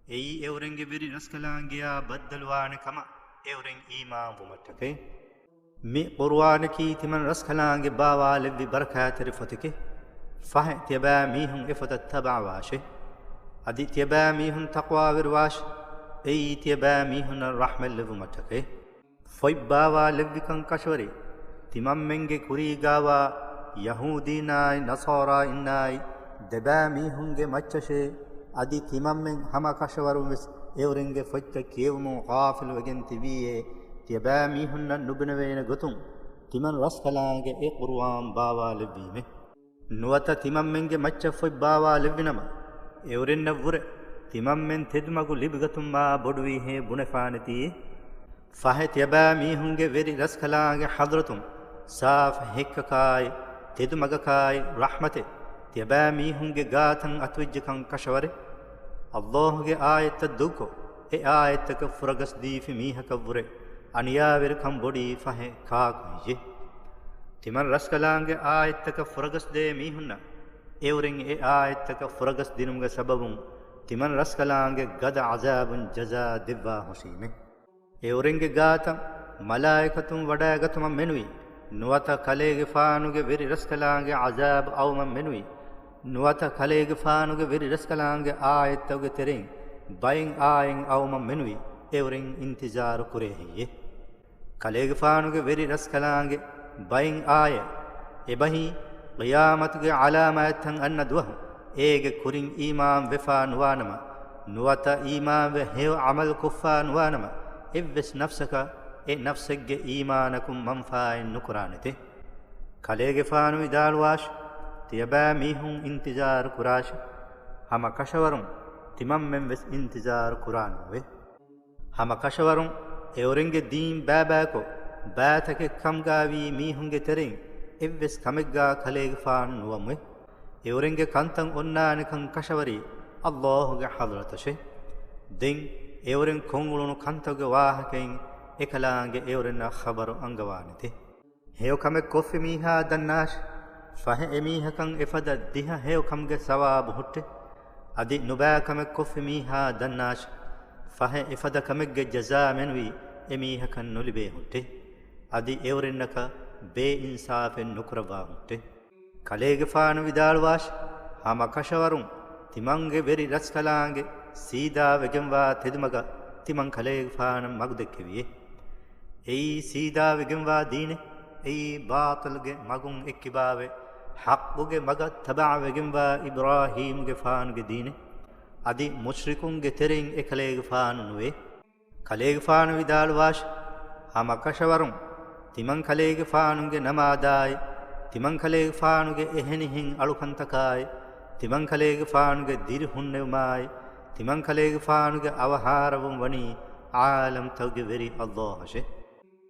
އެއީ އެއުރެންގެ ވެރި ރަސްކަލާނގެޔާ ބައްދަލުވާނެ ކަމަށް އެއުރެން އީމާންވުމަށްޓަކައި. މި ޤުރުއާނަކީ ތިމަން ރަސްކަލާނގެ ބާވާލެއްވި ބަރަކާތްތެރި ފޮތެކޭ. ފަހެ ތިޔަބައިމީހުން އެ ފޮތަށް ތަބަޢަވާށޭ. އަދި ތިޔަބައިމީހުން ތަޤްވާވެރިވާށޭ. އެއީ ތިޔަބައިމީހުންނަށް ރަޙްމަތް ލެއްވުމަށްޓަކައި. ފޮތް ބާވާލެއްވިކަން ކަށަވަރީ، ތިމަންމެންގެ ކުރީގާވާ ޔަހޫދީންނާއި ނަޞާރާއިންނާއި ދެބައިމީހުންގެ މައްޗަށޭ. އަދި ތިމަންމެން ހަމަ ކަށަވަރުންވެސް އެއުރެންގެ ފޮތްތައް ކިޔެވުމުން ޣާފިލުވެގެން ތިބީއޭ، ތިޔަބައިމީހުންނަށް ނުބުނެވޭނެ ގޮތުން ތިމަން ރަސްކަލާނގެ އެ ޤުރުއާން ބާވާލެއްވީމެ. ނުވަތަ ތިމަންމެންގެ މައްޗަށް ފޮތް ބާވާލެއްވިނަމަ، އެއުރެންނަށްވުރެ ތިމަންމެން ތެދުމަގު ލިބިގަތުމާ ބޮޑުވީހޭ ބުނެފާނެތީ. ފަހެ ތިޔަބައިމީހުންގެ ވެރި ރަސްކަލާނގެ ޙަޟްރަތުން ސާފު ހެއްކަކާއި، ތެދުމަގަކާއި ރަޙްމަތެއް ތިޔަބައިމީހުންގެ ގާތަށް އަތުވެއްޖެކަން ކަށަވަރެއް. ﷲ ގެ އާޔަތްތައް ދޫކޮށް، އެ އާޔަތްތަކަށް ފުރަގަސްދީފި މީހަކަށްވުރެ އަނިޔާވެރިކަން ބޮޑީ ފަހެ ކާކު ހެއްޔޭ؟ ތިމަން ރަސްކަލާނގެ އާޔަތްތަކަށް ފުރަގަސްދޭ މީހުންނަށް އެއުރެން އެ އާޔަތްތަކަށް ފުރަގަސްދިނުމުގެ ސަބަބުން ތިމަން ރަސްކަލާނގެ ގަދަ ޢަޒާބުން ޖަޒާ ދެއްވާ ހުށީމެ. އެއުރެންގެ ގާތަށް މަލާއިކަތުން ވަޑައިގަތުމަށް މެނުވީ، ނުވަތަ ކަލޭގެފާނުގެ ވެރި ރަސްކަލާނގެ ޢަޒާބު އައުމަށް މެނުވީ، ނުވަތަ ކަލޭގެފާނުގެ ވެރި ރަސްކަލާނގެ އާޔަތްތަކުގެ ތެރެއިން ބައެއް އާޔަތް އައުމަށް މެނުވީ، އެއުރެން އިންތިޒާރު ކުރޭ ހެއްޔޭ؟ ކަލޭގެފާނުގެ ވެރި ރަސްކަލާނގެ ބައެއް އާޔަތް، އެބަހީ، ޤިޔާމަތުގެ ޢަލާމާތްތައް އަންނަ ދުވަހު، އޭގެ ކުރިން އީމާން ވެފާ ނުވާނަމަ، ނުވަތަ އީމާންވެ ހެޔޮ ޢަމަލު ކޮށްފާ ނުވާނަމަ، އެއްވެސް ނަފްސަކަށް އެ ނަފްސެއްގެ އީމާނަކުން މަންފާއެއް ނުކުރާނެތެ. ކަލޭގެފާނު ވިދާޅުވާށި، ތިޔަބައިމީހުން އިންތިޒާރު ކުރާށި، ހަމަ ކަށަވަރުން ތިމަންމެން ވެސް އިންތިޒާރު ކުރާނަމެވެ. ހަމަ ކަށަވަރުން އެއުރެންގެ ދީން ބައިބައިކޮށް، ބައިތަކެއް ކަމުގައިވީ މީހުންގެ ތެރެއިން އެއްވެސް ކަމެއްގަ ކަލޭގެފާނު ނުވަމުވެ. އެއުރެންގެ ކަންތައް އޮންނާނެކަން ކަށަވަރީ ﷲ ގެ ޙަޟްރަތަށެ. ދެން އެއުރެން ކޮށްއުޅުނު ކަންތަކުގެ ވާހަކައިން އެކަލާނގެ އެއުރެންނަށް ޚަބަރު އަންގަވާނެތެ. ހެޔޮ ކަމެއް ކޮށްފި މީހާ ދަންނާށި، ފަހެ އެމީހަކަށް އެފަދަ ދިހަ ހެޔޮ ކަމުގެ ސަވާބު ހުއްޓޭ. އަދި ނުބައި ކަމެއް ކޮށްފި މީހާ ދަންނާށި، ފަހެ އެފަދަ ކަމެއްގެ ޖަޒާ މެނުވީ އެމީހަކަށް ނުލިބޭ ހުއްޓޭ. އަދި އެއުރެންނަކަށް ބޭއިންސާފެއް ނުކުރައްވާ ހުއްޓޭ. ކަލޭގެފާނު ވިދާޅުވާށި، ހަމަ ކަށަވަރުން ތިމަންގެ ވެރި ރަސްކަލާނގެ ސީދާވެގެންވާ ތެދުމަގަށް ތިމަން ކަލޭގެފާނަށް މަގުދެއްކެވިއޭ. އެއީ ސީދާވެގެންވާ ދީނެއް. އެއީ ބާޠިލްގެ މަގުން އެއްކިބާވެ، ޙައްޤުގެ މަގަށް ތަބަޢަވެގެންވާ އިބްރާހީމްގެފާނުގެ ދީނެއް. އަދި މުޝްރިކުންގެ ތެރެއިން އެކަލޭގެފާނު ނުވޭ. ކަލޭގެފާނު ވިދާޅުވާށި، ހަމަ ކަށަވަރުން ތިމަން ކަލޭގެފާނުގެ ނަމާދާއި، ތިމަން ކަލޭގެފާނުގެ އެހެނިހެން އަޅުކަންތަކާއި، ތިމަން ކަލޭގެފާނުގެ ދިރިހުންނެވުމާއި، ތިމަން ކަލޭގެފާނުގެ އަވަހާރަވުން ވަނީ ޢާލަމްތަކުގެ ވެރި ﷲ އަށެ.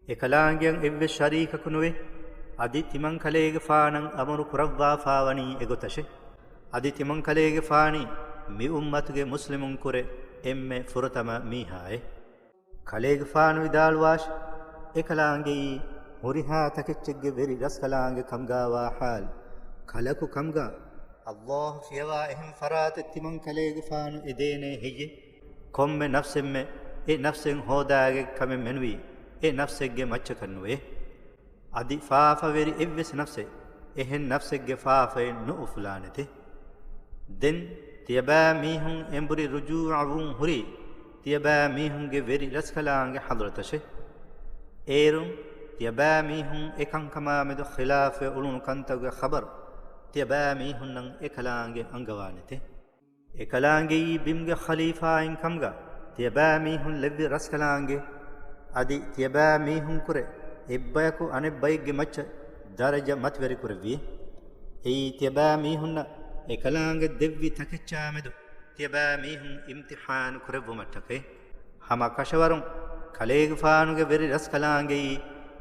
އެކަލާނގެއަށް އެއްވެސް ޝަރީކަކު ނުވޭ. އަދި ތިމަން ކަލޭގެފާނަށް އަމުރު ކުރައްވާފާވަނީ އެގޮތަށެ. އަދި ތިމަން ކަލޭގެފާނީ މި އުއްމަތުގެ މުސްލިމުންކުރެ އެންމެ ފުރަތަމަ މީހާއެ. ކަލޭގެފާނު ވިދާޅުވާށި، އެކަލާނގެއީ ހުރިހާ ތަކެއްޗެއްގެ ވެރި ރަސްކަލާނގެ ކަމުގައިވާ ޙާލު. ކަލަކު ކަމުގަ ﷲ ފިޔަވާ އެހެން ފަރާތެއް ތިމަން ކަލޭގެފާނު އެދޭނޭ ހެއްޔެ؟ ކޮންމެ ނަފްސެއްމެ އެ ނަފްސެއް ހޯދާގެ ކަމެއް މެނުވީ އެ ނަފްސެއްގެ މައްޗަކަށް ނުވޭ. އަދި ފާފަވެރި އެއްވެސް ނަފްސެއް އެހެން ނަފްސެއްގެ ފާފައެއް ނުއުފުލާނެތެ. ދެން ތިޔަބައިމީހުން އެނބުރި ރުޖޫޢަވުން ހުރީ ތިޔަބައިމީހުންގެ ވެރި ރަސްކަލާނގެ ޙަޟްރަތަށެ. އޭރުން ތިޔަބައިމީހުން އެކަންކަމާމެދު ޚިލާފުވެ އުޅުނު ކަންތަކުގެ ޚަބަރު ތިޔަބައިމީހުންނަށް އެކަލާނގެ އަންގަވާނެތެ. އެކަލާނގެއީ ބިމުގެ ޚަލީފާއިން ކަމުގަ ތިޔަބައިމީހުން ލެއްވި ރަސްކަލާނގެ. އަދި ތިޔަބައިމީހުންކުރެ އެއްބަޔަކު އަނެއްބައެއްގެ މައްޗަށް ދަރަޖަ މަތިވެރިކުރެއްވި. އެއީ ތިޔަބައިމީހުންނަށް އެކަލާނގެ ދެއްވި ތަކެއްޗާމެދު ތިޔަބައިމީހުން އިމްތިޙާނު ކުރެއްވުމަށްޓަކައި. ހަމަ ކަށަވަރުން ކަލޭގެފާނުގެ ވެރި ރަސްކަލާނގެއީ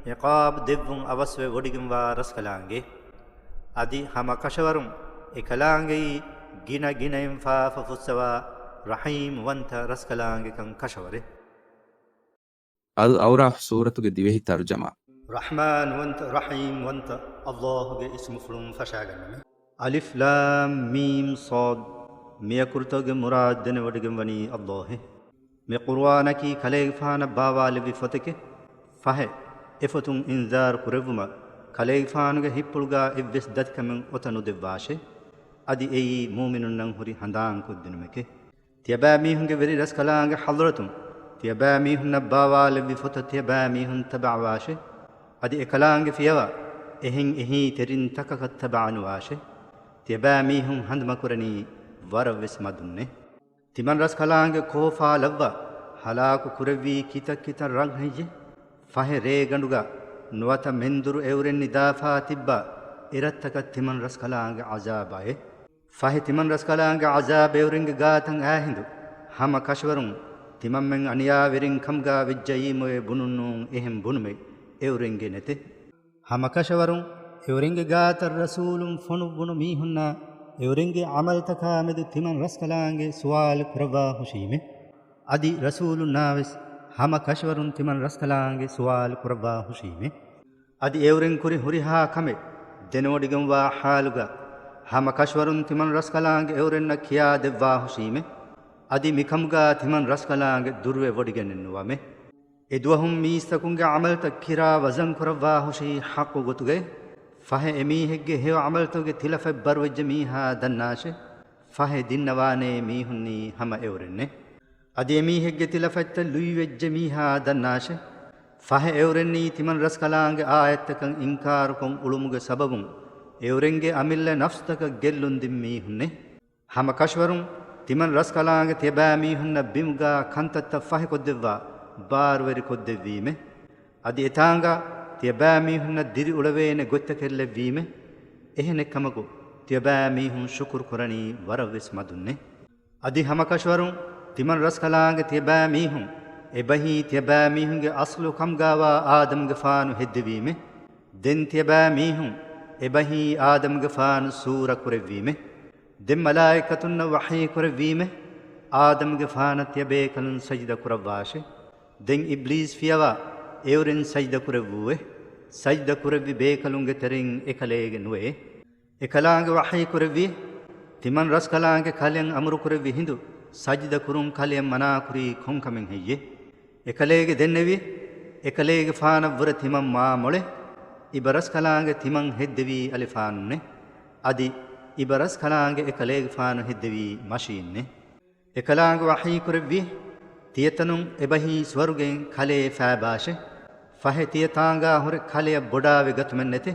ޢިޤާބު ދެއްވުން އަވަސްވެ ވޮޑިގެންވާ ރަސްކަލާނގެ. އަދި ހަމަ ކަށަވަރުން އެކަލާނގެއީ ގިނަ ގިނައިން ފާފަ ފުއްސަވާ ރަޙީމް ވަންތަ ރަސްކަލާނގެކަން ކަށަވަރެއް. އަލް އަޢުރާފް ސޫރަތުގެ ދިވެހި ތަރުޖަމާ. ރަޙްމާން ވަންތަ، ރަޙީމް ވަންތަ ﷲ ގެ އިސްމުފުޅުން ފަށާގަންނަމެ. އަލިފް ލާމް މީމް ޞާދް. މިއަކުރުތަކުގެ މުރާދު ދެނެވޮޑިގެންވަނީ ﷲ އެ. މި ޤުރުއާނަކީ ކަލޭގެފާނަށް ބާވާލެއްވި ފޮތެކެ. ފަހެ، އެފޮތުން އިންޒާރު ކުރެއްވުމަށް ކަލޭގެފާނުގެ ހިތްޕުޅުގަ އެއްވެސް ދަތިކަމެއް އޮތަ ނުދެއްވާށޭ. އަދި އެއީ މުއުމިނުންނަށް ހުރި ހަނދާންކޮށްދިނުމެކެ. ތިޔަބައިމީހުންގެ ވެރި ރަސްކަލާނގެ ޙަޟްރަތުން، ތިޔަބައިމީހުންނަށް ބާވާލެއްވި ފޮތަށް ތިޔަބައިމީހުން ތަބަޢަވާށޭ. އަދި އެކަލާނގެ ފިޔަވާ، އެހެން އެހީތެރިން ތަކަކަށް ތަބަޢަނުވާށޭ. ތިޔަބައިމީހުން ހަނދުމަކުރަނީ ވަރަށްވެސް މަދުންނޭ. ތިމަން ރަސްކަލާނގެ ކޯފާލައްވާ، ހަލާކު ކުރެއްވީ ކިތައް ކިތައް ރަށް ހެއްޔޭ؟ ފަހެ ރޭގަނޑުގަ ނުވަތަ މެންދުރު އެއުރެން ނިދާފާ ތިއްބާ އެރަށްތަކަށް ތިމަން ރަސްކަލާނގެ ޢަޒާބާއޭ. ފަހެ ތިމަން ރަސްކަލާނގެ ޢަޒާބު އެއުރެންގެ ގާތަށް އައި ހިނދު، ހަމަ ކަށަވަރުން ތިމަންމެން އަނިޔާވެރިން ކަމުގާ ވެއްޖައީމުއޭ ބުނުން ނޫން އެހެން ބުނުމެއް އެއުރެންގެ ނެތޭ. ހަމަ ކަށަވަރުން އެއުރެންގެ ގާތަށް ރަސޫލުން ފޮނުއްވުނު މީހުންނާ އެއުރެންގެ ޢަމަލުތަކާ މެދު ތިމަން ރަސްކަލާނގެ ސުވާލު ކުރައްވާ ހުށީމެ. އަދި ރަސޫލުންނާވެސް ހަމަ ކަށަވަރުން ތިމަން ރަސްކަލާނގެ ސުވާލު ކުރައްވާ ހުށީމެ. އަދި އެއުރެން ކުރި ހުރިހާ ކަމެއް ދެނެވޮޑިގެންވާ ޙާލުގަ ހަމަ ކަށަވަރުން ތިމަން ރަސްކަލާނގެ އެއުރެންނަށް ކިޔާ ދެއްވާ ހުށީމެ. އަދި މިކަމުގަ ތިމަން ރަސްކަލާނގެ ދުރުވެވޮޑިގެނެއް ނުވަމެ. އެދުވަހުން މީސްތަކުންގެ ޢަމަލުތައް ކިރާ ވަޒަން ކުރައްވާ ހުށީ ޙައްޤު ގޮތުގައި. ފަހެ އެމީހެއްގެ ހެޔޮ ޢަމަލުތަކުގެ ތިލަފަތް ބަރުވެއްޖެ މީހާ ދަންނާށެ. ފަހެ ދިންނަވާނޭ މީހުންނީ ހަމަ އެއުރެންނޭ. އަދި އެމީހެއްގެ ތިލަފަތްތައް ލުއިވެއްޖެ މީހާ ދަންނާށެ. ފަހެ އެއުރެންނީ ތިމަން ރަސްކަލާނގެ އާޔަތްތަކަށް އިންކާރުކޮށް އުޅުމުގެ ސަބަބުން އެއުރެންގެ އަމިއްލަ ނަފްސުތަކަށް ގެއްލުން ދިން މީހުންނޭ. ހަމަ ކަށަވަރުން ތިމަން ރަސްކަލާނގެ ތިޔަބައިމީހުންނަށް ބިމުގަ ކަންތައްތައް ފަހިކޮށްދެއްވާ ބާރުވެރިކޮށްދެއްވީމެ. އަދި އެތާނގަ ތިޔަބައިމީހުންނަށް ދިރިއުޅެވޭނެ ގޮތްތަކެއް ލެއްވީމެ. އެހެނެއްކަމަކު ތިޔަބައިމީހުން ޝުކުރު ކުރަނީ ވަރަށްވެސް މަދުންނޭ. އަދި ހަމަކަށަވަރުން ތިމަން ރަސްކަލާނގެ ތިޔަބައިމީހުން އެބަހީ ތިޔަބައިމީހުންގެ އަސްލު ކަމުގަވާ އާދަމްގެފާނު ހެއްދެވީމެ. ދެން ތިޔަބައިމީހުން އެބަހީ އާދަމްގެފާނު ސޫރަ ކުރެއްވީމެ. ދެން މަލާއިކަތުންނަށް ވަޙީ ކުރެއްވީމެ. އާދަމްގެފާނަށް ތިޔަބޭކަލުން ސަޖިދަ ކުރައްވާށެ. ދެން އިބްލީސް ފިޔަވާ އެއުރެން ސަޖިދަ ކުރެއްވޫއެ. ސަޖިދަ ކުރެއްވި ބޭކަލުންގެ ތެރެއިން އެކަލޭގެ ނުވެއެ. އެކަލާނގެ ވަޙީ ކުރެއްވި، ތިމަން ރަސްކަލާނގެ ކަލެއަށް އަމުރު ކުރެއްވި ހިނދު ސަޖިދަ ކުރުން ކަލެއަށް މަނާކުރީ ކޮންކަމެއް ހެއްޔެ؟ އެކަލޭގެ ދެންނެވި، އެކަލޭގެފާނަށްވުރެ ތިމަން މާ މޮޅެ، އިބަރަސްކަލާނގެ ތިމަން ހެއްދެވީ އަލިފާނުންނެ. އަދި އިބަރަސްކަލާނގެ އެކަލޭގެފާނު ހެއްދެވީ މަށީންނެ. އެކަލާނގެ ވަޙީ ކުރެއްވި، ތިޔަތަނުން އެބަހީ ސުވަރުގެއިން ކަލޭ ފައިބާށެ. ފަހެ ތިޔަތާނގާ ހުރެ ކަލެއަށް ބޮޑާވެ ގަތުމެއްނެތެ.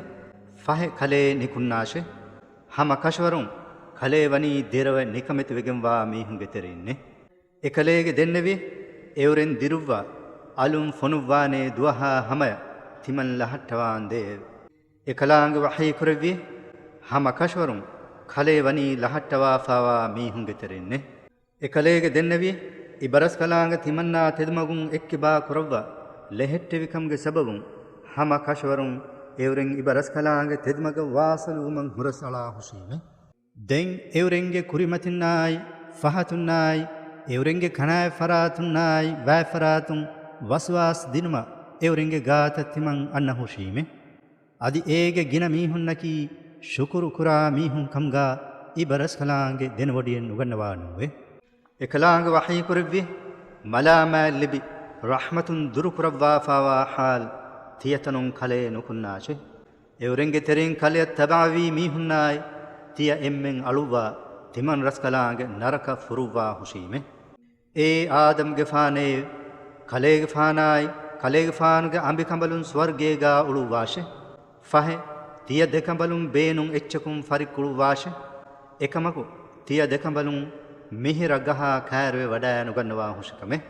ފަހެ ކަލޭ ނިކުންނާށެ. ހަމަ ކަށަވަރުން ކަލޭ ވަނީ ދެރަވެ ނިކަމެތިވެގެންވާ މީހުންގެ ތެރެއިންނެ. އެކަލޭގެ ދެންނެވި، އެއުރެން ދިރުއްވާ، އަލުން ފޮނުއްވާނޭ ދުވަހާ ހަމަޔަށް ތިމަން ލަހައްޓަވާންދޭ. އެކަލާނގެ ވަޙީ ކުރެއްވި، ހަމަ ކަށަވަރުން ކަލޭ ވަނީ ލަހައްޓަވާފާވާ މީހުންގެ ތެރެއިންނެ. އެކަލޭގެ ދެންނެވި، އިބަރަސްކަލާނގެ ތިމަންނާ ތެދުމަގުން އެއްކިބާ ކުރައްވާ ލެހެއްޓެވިކަމުގެ ސަބަބުން ހަމަ ކަށަވަރުން އެއުރެން އިބަރަސްކަލާނގެ ތެދުމަގަށް ވާސަލުވުމަށް ހުރަސްއަޅާ ހުށީމެ. ދެން އެއުރެންގެ ކުރިމަތިންނާއި، ފަހަތުންނާއި، އެއުރެންގެ ކަނާތް ފަރާތުންނާއި، ވާތް ފަރާތުން ވަސްވާސް ދިނުމަށް އެއުރެންގެ ގާތަށް ތިމަން އަންނަ ހުށީމެ. އަދި އޭގެ ގިނަ މީހުންނަކީ ޝުކުރު ކުރާ މީހުން ކަމުގަ އިބަރަސްކަލާނގެ ދެނެވޮޑިއެއް ނުގަންނަވާ ނޫވެ. އެކަލާނގެ ވަޙީ ކުރެއްވި، މަލާމާތް ލިބި، ރަޙްމަތުން ދުރުކުރައްވާފާވާ ޙާލް، ތިޔަތަނުން ކަލޭ ނުކުންނާށެ. އެއުރެންގެ ތެރެއިން ކަލެއަށް ތަބަޢަވީ މީހުންނާއި، ތިޔަ އެންމެން އަޅުއްވާ، ތިމަން ރަސްކަލާނގެ ނަރަކަ ފުރުއްވާ ހުށީމެ. އޭ އާދަމްގެފާނޭ، ކަލޭގެފާނާއި، ކަލޭގެފާނުގެ އަނބިކަނބަލުން ސުވަރުގޭގާ އުޅުއްވާށެ. ފަހެ، ތިޔަ ދެކަނބަލުން ބޭނުން އެއްޗަކުން ފަރިއްކުޅުއްވާށެ. އެކަމަކު، ތިޔަ ދެކަނބަލުން މިހިރަ ގަހާ ކައިރިވެ ވަޑައިނުގަންނަވާ ހުށިކަމެއް.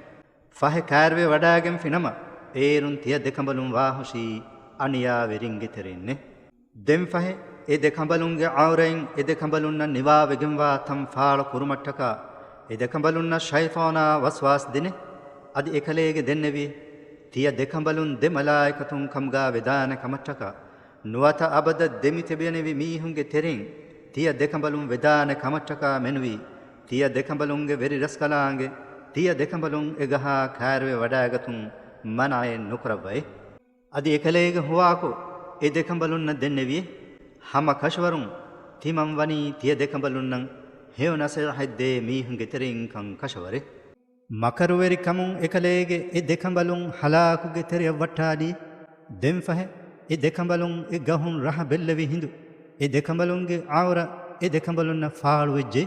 ފަހެ ކައިރިވެ ވަޑައިގެންފި ނަމަ، އޭރުން ތިޔަ ދެކަނބަލުން ވާހުށީ އަނިޔާވެރިންގެ ތެރެއިންނެ. ދެން ފަހެ، އެ ދެކަނބަލުންގެ ޢައުރަތް އެ ދެކަނބަލުންނަށް ނިވާވެގެންވާ ތަން ފާޅު ކުރުމަށްޓަކާ، އެ ދެކަނބަލުންނަށް ޝައިޠާނާ ވަސްވާސް ދިނެ. އަދި އެކަލޭގެ ދެންނެވި، ތިޔަ ދެކަނބަލުން ދެ މަލާއިކަތުން ކަމުގާ ވެދާނެ ކަމަށްޓަކާ، ނުވަތަ އަބަދަށް ދެމިތެބެނެވި މީހުންގެ ތެރެއިން ތިޔަ ދެކަނބަލުން ވެދާނެ ކަމަށްޓަކާ މެނުވީ، ތިޔަ ދެކަނބަލުންގެ ވެރި ރަސްކަލާނގެ ތިޔަ ދެކަނބަލުން އެ ގަހާ ކައިރިވެ ވަޑައިގަތުން މަނައެއް ނުކުރައްވައެ. އަދި އެކަލޭގެ ހުވާކޮށް އެ ދެކަނބަލުންނަށް ދެންނެވި، ހަމަ ކަށަވަރުން ތިމަން ވަނީ ތިޔަ ދެކަނބަލުންނަށް ހެޔޮ ނަސޭހަތްދޭ މީހުންގެ ތެރެއިންކަން ކަށަވަރެއް. މަކަރުވެރިކަމުން އެކަލޭގެ އެ ދެކަނބަލުން ހަލާކުގެ ތެރެއަށް ވައްޓާލީ. ދެންފަހެ، އެ ދެކަނބަލުން އެ ގަހުން ރަހަ ބެއްލެވި ހިނދު، އެ ދެކަނބަލުންގެ ޢައުރަ އެ ދެކަނބަލުންނަށް ފާޅުވެއްޖެ.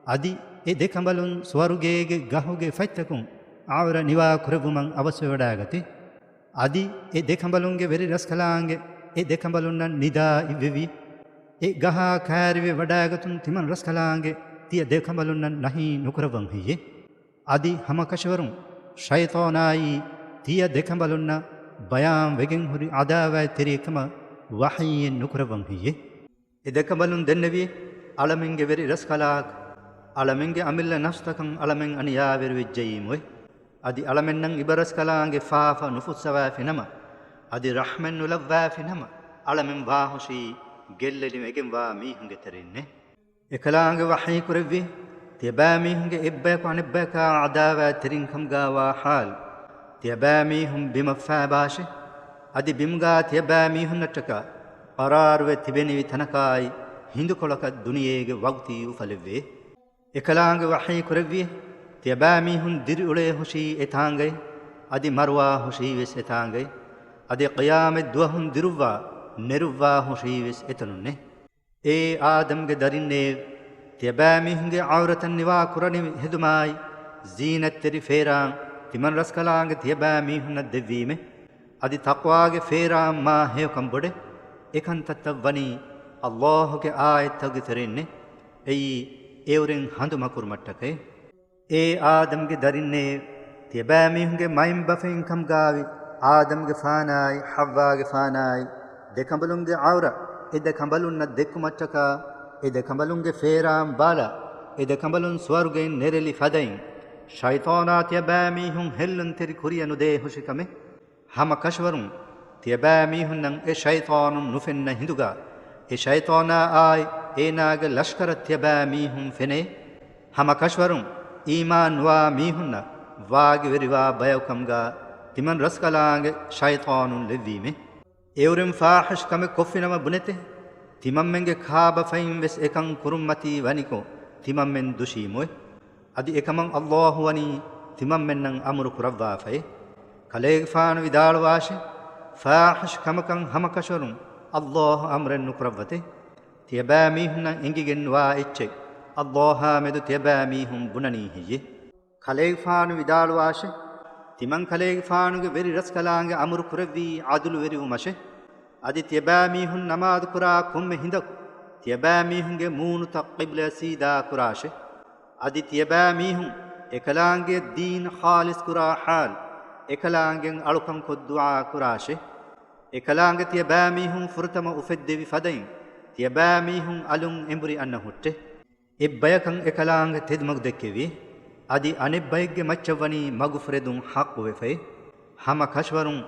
އަދި އެ ދެކަނބަލުން ސުވަރުގޭގެ ގަހުގެ ފަތްތަކުން ޢައުރަ ނިވާ ކުރެއްވުމަށް އަވަސްވެވަޑައިގަތީ. އަދި އެ ދެކަނބަލުންގެ ވެރި ރަސްކަލާނގެ އެ ދެކަނބަލުންނަށް ނިދާ އިއްވެވި. އެ ގަހާ ކައިރިވެ ވަޑައިގަތުން ތިމަން ރަސްކަލާނގެ ތިޔަ ދެކަނބަލުންނަށް ނަހީ ނުކުރައްވަން ހެއްޔެ؟ އަދި ހަމަކަށަވަރުން ޝައިޠާނާއީ ތިޔަ ދެކަނބަލުންނަށް ބަޔާން ވެގެން ހުރި ޢަދާވާތްތެރިއެއް ކަމަށް ވަޙީއެއް ނުކުރައްވަން ހެއްޔެ؟ އެ ދެކަނބަލުން ދެންނެވި، އަޅަމެންގެ ވެރި ރަސްކަލާކަށް، އަޅަމެންގެ އަމިއްލަ ނަފްސްތަކަށް އަޅަމެން އަނިޔާވެރިވެއްޖައީމުވެ. އަދި އަޅަމެންނަށް އިބަރަސްކަލާނގެ ފާފަ ނުފުއްސަވާފި ނަމަ، އަދި ރަޙްމަތް ނުލައްވާފި ނަމަ، އަޅަމެން ވާހުށީ ގެއްލެލިވެގެންވާ މީހުންގެ ތެރެއިންނޭ. އެކަލާނގެ ވަޙީ ކުރެއްވި، ތިޔަބައިމީހުންގެ އެއްބަޔަކު އަނެއްބަޔަކާ އަދާވާތެރިން ކަމުގާވާ ޙާލު، ތިޔަބައިމީހުން ބިމަށް ފާބާށޭ، އަދި ބިމުގާ ތިޔަބައިމީހުންނަށްޓަކާ ޤަރާރުވެ ތިބެނިވި ތަނަކާއި ހިނދުކޮޅަކަށް ދުނިޔޭގެ ވަގުތީ އުފަލެއްވޭ. އެކަލާނގެ ވަޙީ ކުރެއްވި، ތިޔަބައިމީހުން ދިރިއުޅޭ ހުށީ އެތާނގައި، އަދި މަރުވާ ހުށީވެސް އެތާނގައި، އަދި ޤިޔާމަތް ދުވަހުން ދިރުއްވާ، ނެރުއްވާ ހުށީވެސް އެތަނުންނޭ. އޭ އާދަމްގެ ދަރިންނޭވެ! ތިޔަބައިމީހުންގެ ޢައުރަތަށް ނިވާ ކުރަނިވި ހެދުމާއި، ޒީނަތްތެރި ފޭރާން ތިމަންރަސްކަލާނގެ ތިޔަބައިމީހުންނަށް ދެއްވީމޭ. އަދި ތަޤްވާގެ ފޭރާން މާ ހެޔޮކަން ބޮޑޭ. އެކަންތައްތައް ވަނީ ﷲ ގެ އާޔަތްތަކުގެ ތެރެއިންނޭ. އެއީ އެއުރެން ހަނދުމަކުރުމަށްޓަކައި. އޭ އާދަމްގެ ދަރިންނޭވެ! ތިޔަބައިމީހުންގެ މައިންބަފައިން ކަމުގާވި އާދަމްގެފާނާއި ޙައްވާގެފާނާއި ދެކަނބަލުންގެ ޢައުރަ އެ ދެކަނބަލުންނަށް ދެއްކުމަށްޓަކާ، އެ ދެކަނބަލުންގެ ފޭރާން ބާލާ، އެ ދެކަނބަލުން ސުވަރުގެއިން ނެރެލި ފަދައިން، ޝައިޠާނާ ތިޔަބައިމީހުން ހެއްލުންތެރި ކުރިޔަށް ނުދޭ ހުށިކަމެއް. ހަމަ ކަށަވަރުން ތިޔަބައިމީހުންނަށް އެ ޝައިޠާނުން ނުފެންނަ ހިނދުގާ، އެ ޝައިޠާނާއާއި އޭނާގެ ލަޝްކަރަށް ތިޔަބައިމީހުން ފެނޭ. ހަމަ ކަށަވަރުން އީމާން ނުވާ މީހުންނަށް ވާގިވެރިވާ ބަޔަކުކަމުގާ ތިމަންރަސްކަލާނގެ ޝައިޠާނުން ލެއްވީމޭ. އެއުރެން ފާޙިޝް ކަމެއް ކޮށްފިނަމަ ބުނެތެ، ތިމަންމެންގެ ކާބަފައިން ވެސް އެކަން ކުރުންމަތީ ވަނިކޮށް، ތިމަންމެން ދުށީމުއެ. އަދި އެކަމަށް ﷲ ވަނީ ތިމަންމެންނަށް އަމުރު ކުރައްވާފައި. ކަލޭގެފާނު ވިދާޅުވާށެ، ފާޙިޝް ކަމަކަށް ހަމަކަށަވަރުން ﷲ އަމުރެއް ނުކުރައްވަތެ. ތިޔަބައިމީހުންނަށް އެނގިގެން ނުވާ އެއްޗެއް ﷲ އާ މެދު ތިޔަބައިމީހުން ބުނަނީ ހެއްޔެ؟ ކަލޭގެފާނު ވިދާޅުވާށެ، ތިމަން ކަލޭގެފާނުގެ ވެރި ރަސްކަލާނގެ އަމުރު ކުރެއްވީ ޢަދުލުވެރިވުމަށެ. އަދި ތިޔަބައިމީހުން ނަމާދު ކުރާ ކޮންމެ ހިނދަކު، ތިޔަބައިމީހުންގެ މޫނުތައް ޤިބްލަޔަށް ސީދާ ކުރާށެ. އަދި ތިޔަބައިމީހުން އެކަލާނގެ ދީން ޚާލިޞް ކުރާ ޙާލު، އެކަލާނގެން އަޅުކަންކޮށް ދުޢާ ކުރާށެ. އެކަލާނގެ ތިޔަބައިމީހުން ފުރަތަމަ އުފެއްދެވި ފަދައިން، ތިޔަބައިމީހުން އަލުން އެނބުރި އަންނަ ހުއްޓެ. އެއްބަޔަކަށް އެކަލާނގެ ތެދުމަގު ދެއްކެވި. އަދި އަނެއްބައެއްގެ މައްޗަށް ވަނީ މަގުފުރެދުން ޙައްޤުވެފައި. ހަމަ ކަށަވަރުން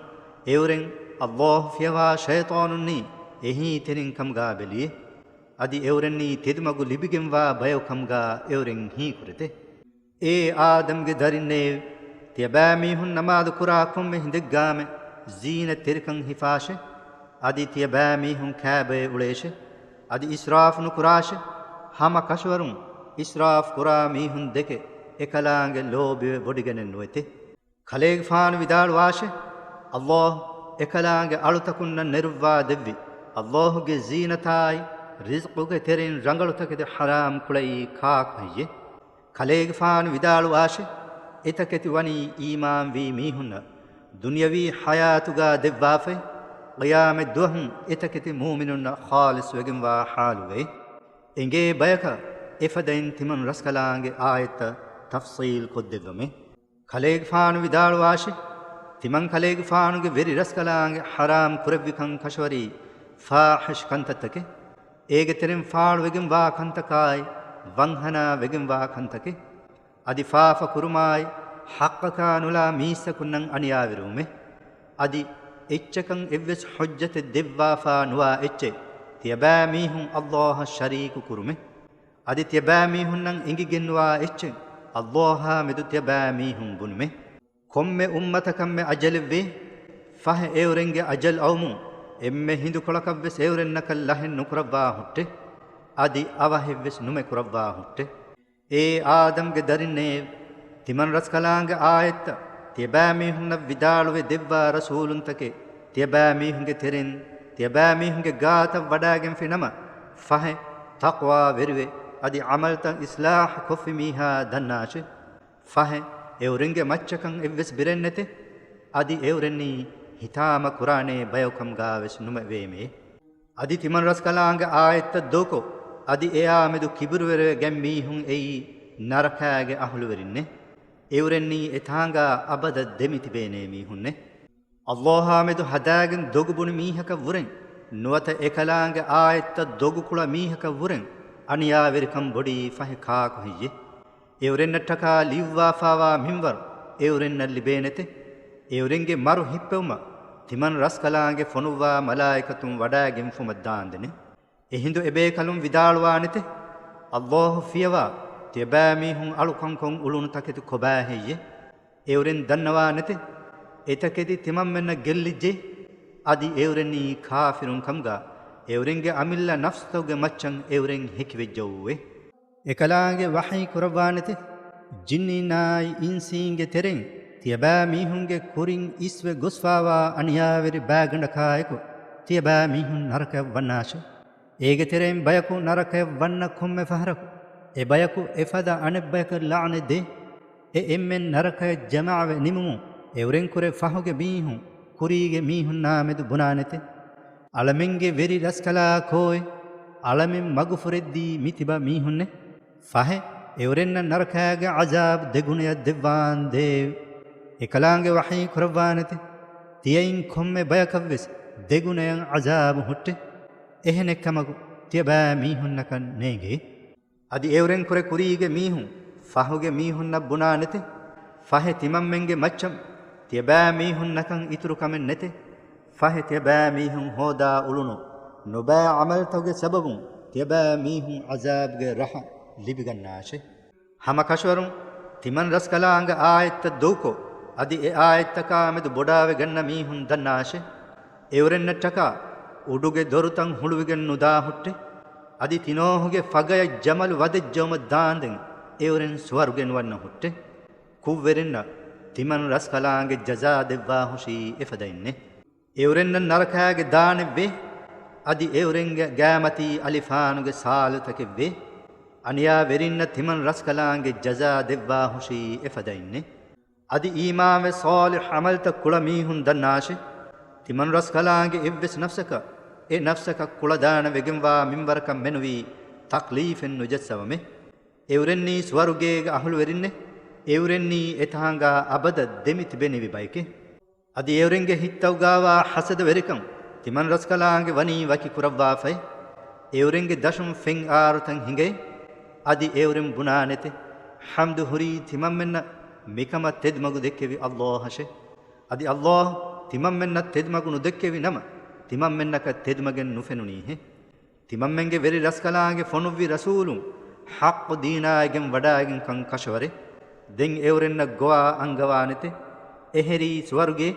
އެއުރެން ﷲ ފިޔަވާ ޝައިޠާނުންނީ އެހީތެރިން ކަމުގާ ބެލިއެ. އަދި އެއުރެންނީ ތެދުމަގު ލިބިގެންވާ ބަޔަކު ކަމުގާ އެއުރެން ހީކުރެތެ. އޭ އާދަމްގެ ދަރިންނޭވެ! ތިޔަބައިމީހުން ނަމާދު ކުރާ ކޮންމެ ހިނދެއްގާމެ ޒީނަތްތެރިކަން ހިފާށެ. އަދި ތިޔަބައިމީހުން ކާބަޔަށް އުޅޭށެ. އަދި އިސްރާފު ނުކުރާށެ. ހަމަ ކަށަވަރުން އިސްރާފު ކުރާ މީހުން ދެކެ އެކަލާނގެ ލޯބިވެ ބޮޑިގަނެއް ނުވެތެ. ކަލޭގެފާނު ވިދާޅުވާށެ، ﷲ އެކަލާނގެ އަޅުތަކުންނަށް ނެރުއްވާ ދެއްވި ﷲ ގެ ޒީނަތާއި ރިޒްޤުގެ ތެރެއިން ރަނގަޅުތަކެތި ޙަރާމް ކުޅައީ ކާކު ހެއްޔެ؟ ކަލޭގެފާނު ވިދާޅުވާށެ، އެތަކެތި ވަނީ އީމާންވީ މީހުންނަށް ދުނިޔަވީ ޙަޔާތުގާ ދެއްވާފައި، ޤިޔާމަތް ދުވަހުން އެތަކެތި މުއުމިނުންނަށް ޚާލިޞް ވެގެންވާ ޙާލުގައި. އެނގޭ ބަޔަކަށް އެފަދައިން ތިމަން ރަސްކަލާނގެ އާޔަތްތައް ތަފްޞީލް ކޮށްދެއްވަމޭ. ކަލޭގެފާނު ވިދާޅުވާށި، ތިމަން ކަލޭގެފާނުގެ ވެރި ރަސްކަލާނގެ ޙަރާމް ކުރެއްވިކަން ކަށަވަރީ ފާޙިޝް ކަންތައްތަކެއް. އޭގެ ތެރެއިން ފާޅުވެގެންވާ ކަންތަކާއި، ވަންހަނާ ވެގެންވާ ކަންތަކެއް. އަދި ފާފަ ކުރުމާއި، ޙައްޤަކާ ނުލާ މީސްތަކުންނަށް އަނިޔާވެރިވުމެއް. އަދި އެއްޗަކަށް އެއްވެސް ޙުއްޖަތެއް ދެއްވާފާ ނުވާ އެއްޗެއް ތިޔަބައިމީހުން ﷲ އަށް ޝަރީކު ކުރުމެއް. އަދި ތިޔަބައިމީހުންނަށް އެނގިގެންވާ އެއްޗެއް ﷲ އާ މެދު ތިޔަބައިމީހުން ބުނުމެއް. ކޮންމެ އުއްމަތަކަށްމެ އަޖަލެއްވޭ. ފަހެ އެއުރެންގެ އަޖަލް އައުމުން އެންމެ ހިނދުކޮޅަކަށްވެސް އެއުރެންނަކަށް ލަހެއް ނުކުރައްވާ ހުއްޓެ. އަދި އަވަހެއްވެސް ނުމެ ކުރައްވާ ހުއްޓެ. އޭ އާދަމްގެ ދަރިންނޭވެ! ތިމަން ރަސްކަލާނގެ އާޔަތްތައް ތިޔަބައިމީހުންނަށް ވިދާޅުވެ ދެއްވާ ރަސޫލުންތަކެއް ތިޔަބައިމީހުންގެ ތެރެއިން ތިޔަބައިމީހުންގެ ގާތަށް ވަޑާގެންފި ނަމަ، ފަހެ ތަޤްވާވެރިވެ، އަދި ޢަމަލްތައް އިޞްލާޙު ކޮށްފި މީހާ ދަންނާށެ. ފަހެ އެއުރެންގެ މައްޗަކަށް އެއްވެސް ބިރެއް ނެތެ. އަދި އެއުރެންނީ ހިތާމަ ކުރާނޭ ބަޔަކު ކަމުގާވެސް ނުމެ ވޭމެ. އަދި ތިމަން ރަސްކަލާނގެ އާޔަތްތައް ދޫކޮށް، އަދި އެއާ މެދު ކިބުރުވެރިވެގެން މީހުން އެއީ ނަރަކާގެ އަހުލުވެރިންނެ. އެއުރެންނީ އެތާނގާ އަބަދަށް ދެމިތިބޭނޭ މީހުންނެ. ﷲ އާ މެދު ހަދާގެން ދޮގުބުނި މީހަކަށް ވުރެން، ނުވަތަ އެކަލާނގެ އާޔަތްތައް ދޮގުކުޅަ މީހަކަށް ވުރެން، އަނިޔާވެރިކަން ބޮޑީ ފަހެ ކާކު ހެއްޔެ؟ އެއުރެންނަށްޓަކާ ލިޔުއްވާފާވާ މިންވަރު، އެއުރެންނަށް ލިބޭނެތެ. އެއުރެންގެ މަރު ހިއްޕެވުމަށް ތިމަން ރަސްކަލާނގެ ފޮނުއްވާ މަލާއިކަތުން ވަޑައިގެންފުމަށް ދާންދެނެ. އެހިނދު އެބޭކަލުން ވިދާޅުވާނެތެ، އައްލާހު ފިޔަވާ، ތިޔަބައިމީހުން އަޅުކަންކޮށް އުޅުނު ތަކެތި ކޮބާހެއްޔެ؟ އެއުރެން ދަންނަވާނެތެ، އެތަކެތި ތިމަންމެންނަށް ގެއްލިއްޖެ. އަދި އެއުރެންނީ ކާފިރުން ކަމުގަ، އެއުރެންގެ އަމިއްލަ ނަފްސުތަކުގެ މައްޗަށް އެއުރެން ހެކިވެއްޖައޫވެ. އެކަލާނގެ ވަޙީ ކުރައްވާނެތެ، ޖިންނީންނާއި އިންސީންގެ ތެރެއިން ތިޔަބައިމީހުންގެ ކުރިން އިސްވެ ގޮސްފާވާ އަނިޔާވެރި ބައިގަނޑަކާއެކު ތިޔަބައިމީހުން ނަރަކަޔަށް ވަންނާށެ. އޭގެ ތެރެއިން ބަޔަކު ނަރަކަޔަށް ވަންނަ ކޮންމެ ފަހަރަކު އެ ބަޔަކު އެފަދަ އަނެއްބަޔަކަށް ލަޢުނަތް ދޭ. އެ އެންމެން ނަރަކަޔަށް ޖަމާވެ ނިމުމުން އެއުރެންކުރެ ފަހުގެ މީހުން ކުރީގެ މީހުންނާމެދު ބުނާނެތެ، އަޅަމެންގެ ވެރި ރަސްކަލާ ކޯއެ؟ އަޅަމެން މަގުފުރެއްދީ މިތިބަ މީހުންނެ؟ ފަހެ، އެއުރެންނަށް ނަރަކާގެ ޢަޒާބު ދެގުނަޔަށް ދެއްވާންދޭ. އެކަލާނގެ ވަޙީ ކުރައްވާނެތެ، ތިޔައިން ކޮންމެ ބަޔަކަށްވެސް ދެގުނަޔަށް ޢަޒާބު ހުއްޓެ. އެހެނެއްކަމަކު، ތިޔަބައިމީހުންނަކަށް ނޭނގޭ. އަދި އެއުރެންކުރެ ކުރީގެ މީހުން ފަހުގެ މީހުންނަށް ބުނާނެތެ، ފަހެ ތިމަންމެންގެ މައްޗަށް ތިޔަބައިމީހުންނަކަށް އިތުރު ކަމެއް ނެތެ. ފަހެ ތިޔަބައިމީހުން ހޯދާ އުޅުނު ނުބައި ޢަމަލުތަކުގެ ސަބަބުން ތިޔަބައިމީހުން ޢަޒާބުގެ ރަހަ ލިބިގަންނާށެ. ހަމަ ކަށަވަރުން ތިމަން ރަސްކަލާނގެ އާޔަތްތައް ދޮގުކޮށް، އަދި އެ އާޔަތްތަކާމެދު ބޮޑާވެ ގަންނަ މީހުން ދަންނާށެ. އެއުރެންނަށްޓަކާ އުޑުގެ ދޮރުތައް ހުޅުވިގެން ނުދާ ހުއްޓެ. އަދި ތިނޯހުގެ ފަގަޔަށް ޖަމަލު ވަދެއްޖައުމަށް ދާންދެން އެއުރެން ސުވަރުގެ ނުވަންނަ ހުއްޓެ. ކުށްވެރިންނަށް ތިމަން ރަސްކަލާނގެ ޖަޒާ ދެއްވާ ހުށީ އެފަދައިންނެ. އެއުރެންނަށް ނަރަކާގެ ދާނެއްވޭ. އަދި އެއުރެންގެ ގާމަތީ އަލިފާނުގެ ސާލުތަކެއްވޭ. އަނިޔާވެރިންނަށް ތިމަން ރަސްކަލާނގެ ޖަޒާ ދެއްވާ ހުށީ އެފަދައިންނެ. އަދި އީމާންވެ ޞާލިޙް ޢަމަލުތައް ކުޅަ މީހުން ދަންނާށެ. ތިމަން ރަސްކަލާނގެ އެއްވެސް ނަފްސަކަށް އެ ނަފްސަކަށް ކުޅަދާނަ ވެގެންވާ މިންވަރަކަށް މެނުވީ ތަކްލީފެއް ނުޖައްސަވަމެ. އެއުރެންނީ ސުވަރުގޭގެ އަހުލުވެރިންނެ. އެއުރެންނީ އެތާނގާ އަބަދަށް ދެމި ތިބެނިވި ބަޔެކެ. އަދި އެއުރެންގެ ހިތްތައުގާވާ ޙަސަދަވެރިކަން ތިމަން ރަސްކަލާނގެ ވަނީ ވަކި ކުރައްވާފައި. އެއުރެންގެ ދަށުން ފެން އާރުތައް ހިނގައި. އަދި އެއުރެން ބުނާނެތެ، ޙަމްދު ހުރީ ތިމަންމެންނަށް މިކަމަށް ތެދުމަގު ދެއްކެވި އައްލާހަށެ. އަދި އައްލާހު ތިމަންމެންނަށް ތެދުމަގު ނުދެއްކެވި ނަމަ، ތިމަންމެންނަކަށް ތެދުމަގެއް ނުފެނުނީހެ. ތިމަންމެންގެ ވެރި ރަސްކަލާނގެ ފޮނުއްވި ރަސޫލުން ޙައްޤު ދީނާއިގެން ވަޑައިގެންކަން ކަށަވަރެއް. ދެން އެއުރެންނަށް ގޮވާ އަންގަވާނެތެ. އެހެރީ ސުވަރުގޭ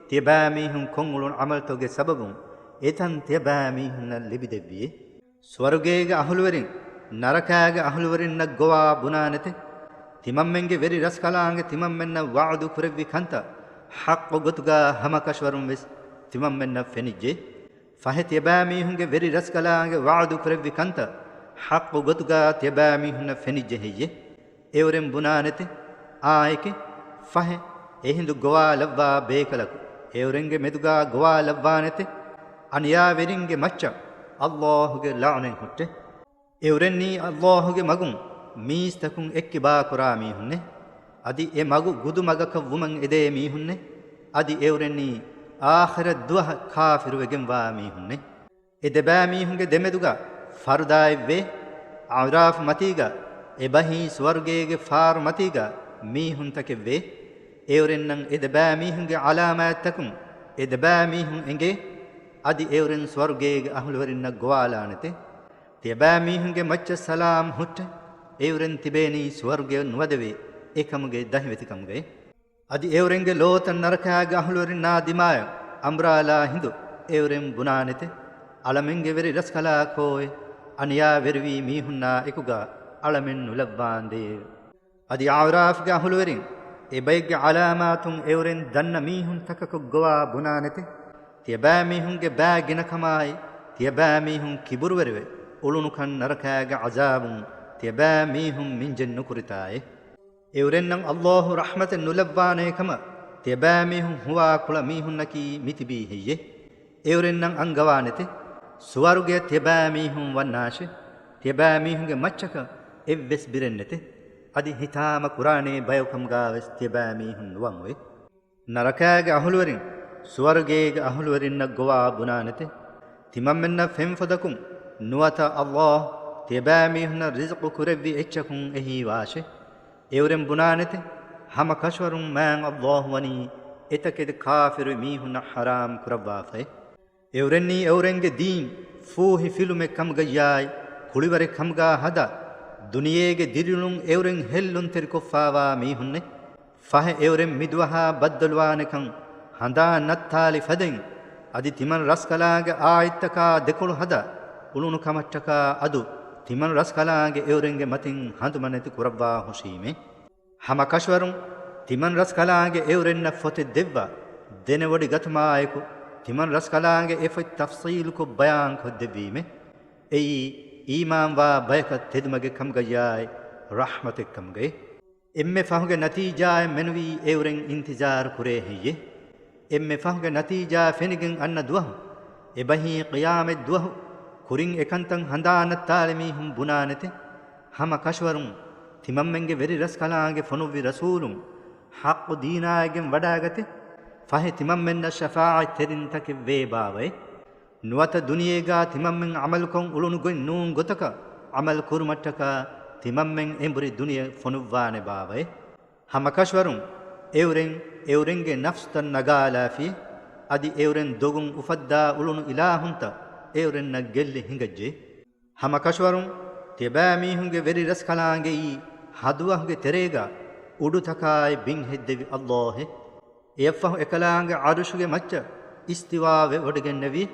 ތިޔަބައިމީހުން ކޮށްއުޅުނު ޢަމަލުތަކުގެ ސަބަބުން އެތަން ތިޔަބައިމީހުންނަށް ލިބިދެއްވިއޭ. ސުވަރުގޭގެ އަހުލުވެރިން ނަރަކާގެ އަހުލުވެރިންނަށް ގޮވާ ބުނާނެތެ. ތިމަންމެންގެ ވެރި ރަސްކަލާނގެ ތިމަންމެންނަށް ވަޢުދު ކުރެއްވި ކަންތައް ޙައްޤު ގޮތުގާ ހަމަކަށަވަރުން ވެސް ތިމަންމެންނަށް ފެނިއްޖެ. ފަހެ ތިޔަބައިމީހުންގެ ވެރި ރަސްކަލާނގެ ވަޢުދު ކުރެއްވި ކަންތައް ޙައްޤު ގޮތުގާ ތިޔަބައިމީހުންނަށް ފެނިއްޖެ ހެއްޔެ؟ އެއުރެން ބުނާނެތެ، އާއެކެ. ފަހެ އެހިނދު ގޮވާލައްވާ ބޭކަލަކު އެއުރެންގެ މެދުގާ ގޮވާލައްވާނެތެ. އަނިޔާވެރިންގެ މައްޗަށް އައްލާހުގެ ލަޢުނަތް ހުއްޓެ. އެއުރެންނީ އައްލާހުގެ މަގުން މީސްތަކުން އެއްކިބާކުރާ މީހުންނެ. އަދި އެ މަގު ގުދު މަގަކަށް ވުމަށް އެދޭ މީހުންނެ. އަދި އެއުރެންނީ އާޚިރަތް ދުވަހަށް ކާފިރުވެގެންވާ މީހުންނެ. އެ ދެބައިމީހުންގެ ދެމެދުގަ ފަރުދާއެއްވޭ. އަޢުރާފް މަތީގަ އެބަހީ ސުވަރުގޭގެ ފާރު މަތީގަ މީހުންތަކެއްވޭ. އެއުރެންނަށް އެ ދެބައިމީހުންގެ ޢަލާމާތްތަކުން އެ ދެބައިމީހުން އެނގޭ. އަދި އެއުރެން ސުވަރުގޭގެ އަހުލުވެރިންނަށް ގޮވާލާނެތެ. ތިޔަބައިމީހުންގެ މައްޗަށް ސަލާމް ހުއްޓެ. އެއުރެން ތިބޭނީ ސުވަރުގެ ނުވަދެވޭ އެކަމުގެ ދަހިވެތިކަމުގައި. އަދި އެއުރެންގެ ލޯތައް ނަރަކާގެ އަހުލުވެރިންނާ ދިމާޔަށް އަނބުރާލާ ހިނދު އެއުރެން ބުނާނެތެ. އަޅަމެންގެ ވެރި ރަސްކަލާ ކޯއެ؟ އަނިޔާވެރިވީ މީހުންނާ އެކުގަ އަޅަމެން ނުލައްވާނދޭ. އަދި އަޢުރާފްގެ އަހުލުވެރިން އެބައެއްގެ ޢަލާމާތުން އެއުރެން ދަންނަ މީހުންތަކަކަށް ގޮވާ ބުނާނެތެ. ތިޔަބައިމީހުންގެ ބައި ގިނަކަމާއި، ތިޔަބައިމީހުން ކިބުރުވެރިވެ އުޅުނުކަން ނަރަކާގެ ޢަޒާބުން ތިޔަބައިމީހުން މިންޖެއް ނުކުރިތާއޭ. އެއުރެންނަށް އައްލާހު ރަޙްމަތެއް ނުލައްވާނޭ ކަމަށް ތިޔަބައިމީހުން ހުވާ ކުޅަ މީހުންނަކީ މިތިބީ ހެއްޔެ؟ އެއުރެންނަށް އަންގަވާނެތެ. ސުވަރުގެ ތިޔަބައިމީހުން ވަންނާށެ. ތިޔަބައިމީހުންގެ މައްޗަކަށް އެއްވެސް ބިރެއް ނެތެ. އަދި ހިތާމަ ކުރާނޭ ބަޔަކު ކަމުގާވެސް ތިޔަބައިމީހުން ނުވަންއޮތް. ނަރަކާގެ އަހުލުވެރިން ސުވަރުގޭގެ އަހުލުވެރިންނަށް ގޮވާ ބުނާނެތެ. ތިމަންމެންނަށް ފެންފޮދަކުން ނުވަތަ އައްލާހު ތިޔަބައިމީހުންނަށް ރިޒުޤު ކުރެއްވި އެއްޗަކުން އެހީވާށެ. އެއުރެން ބުނާނެތެ. ހަމަ ކަށަވަރުން މާތް އައްލާހު ވަނީ އެތަކެތި ކާފިރު މީހުންނަށް ޙަރާމް ކުރައްވާފައި. އެއުރެންނީ އެއުރެންގެ ދީން ފޫހިފިލުމެއް ކަމުގައްޔާއި، ކުޅިވަރެއް ކަމުގާ ހަދާ، ދުނިޔޭގެ ދިރިއުޅުން އެއުރެން ހެއްލުންތެރިކޮށްފާވާ މީހުންނެއް. ފަހެ އެއުރެން މިދުވަހާ ބައްދަލުވާނެކަން ހަނދާން ނައްތާލި ފަދައިން، އަދި ތިމަން ރަސްކަލާނގެ އާއެއްތަކާ ދެކޮޅު ހަދާ އުޅުނު ކަމަށްޓަކާ އަދު، ތިމަން ރަސްކަލާނގެ އެއުރެންގެ މަތިން ހަނދުމަނެތި ކުރައްވާ ހުށީމޭ. ހަމަ ކަށަވަރުން ތިމަން ރަސްކަލާނގެ އެއުރެންނަށް ފޮތެއް ދެއްވާ، ދެނެވޮޑި ގަތުމާއެކު، ތިމަން ރަސްކަލާނގެ އެ ފޮތް ތަފްޞީލުކޮށް ބަޔާންކޮށްދެއްވީމޭ. އެއީ، އީމާންވާ ބަޔަކަށް ތެދުމަގެއް ކަމުގައްޔާއި، ރަޙްމަތެއް ކަމުގައި. އެންމެ ފަހުގެ ނަތީޖާއެއް މެނުވީ އެއުރެން އިންތިޒާރު ކުރޭ ހެއްޔޭ؟ އެންމެ ފަހުގެ ނަތީޖާ ފެނިގެން އަންނަ ދުވަހު، އެބަހީ ޤިޔާމަތް ދުވަހު، ކުރިން އެކަންތައް ހަނދާން ނައްތާލި މީހުން ބުނާނެތެ. ހަމަ ކަށަވަރުން ތިމަންމެންގެ ވެރި ރަސްކަލާނގެ ފޮނުއްވި ރަސޫލުން ޙައްޤު ދީނާއިގެން ވަޑާގަތެ. ފަހެ ތިމަންމެންނަށް ޝަފާޢަތްތެރިންތަކެއް ވޭ ބާވައޭ. ނުވަތަ ދުނިޔޭގާ ތިމަންމެން ޢަމަލުކޮށް އުޅުނު ގޮތް ނޫން ގޮތަކަށް ޢަމަލު ކުރުމަށްޓަކާ ތިމަންމެން އެނބުރި ދުނިޔެ ފޮނުއްވާނެ ބާވައޭ. ހަމަ ކަށަވަރުން އެއުރެން އެއުރެންގެ ނަފްސުތައް ނަގާލާފި، އަދި އެއުރެން ދޮގުން އުފައްދާ އުޅުނު އިލާހުންތައް އެއުރެންނަށް ގެއްލި ހިނގައްޖެ. ހަމަ ކަށަވަރުން ތިޔަބައިމީހުންގެ ވެރި ރަސްކަލާނގެއީ ހަދުވަހުގެ ތެރޭގާ އުޑުތަކާއި ބިން ހެއްދެވި އައްލާހެއް. އެއަށްފަހު އެކަލާނގެ ޢަރުޝުގެ މައްޗަށް އިސްތިވާވެ ވޮޑިގެންނެވި.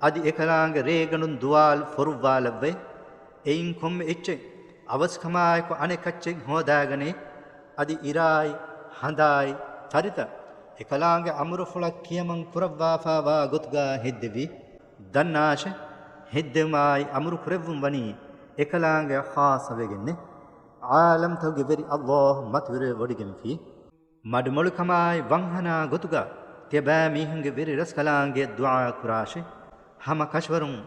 އަދި އެކަލާނގެ ރޭގަނޑުން ދުވާލު ފޮރުއްވާލައްވައި. އެއިން ކޮންމެ އެއްޗެއް އަވަސްކަމާއެކު އަނެއް ކައްޗެއް ހޯދާގަނޭ. އަދި އިރާއި، ހަނދާއި، ތަރިތައް އެކަލާނގެ އަމުރުފުޅަށް ކިޔަމަން ކުރައްވާފާވާ ގޮތުގާ ހެއްދެވި. ދަންނާށެ! ހެއްދެވުމާއި އަމުރު ކުރެއްވުން ވަނީ އެކަލާނގެ ޚާއްޞަވެގެންނެ. ޢާލަމްތަކުގެ ވެރި އައްލާހު މަތިވެރިވެ ވޮޑިގެންފި. މަޑުމޮޅިކަމާއި ވަންހަނާ ގޮތުގަ ތިޔަބައިމީހުންގެ ވެރި ރަސްކަލާނގެ ދުޢާ ކުރާށި. ހަމަ ކަށަވަރުން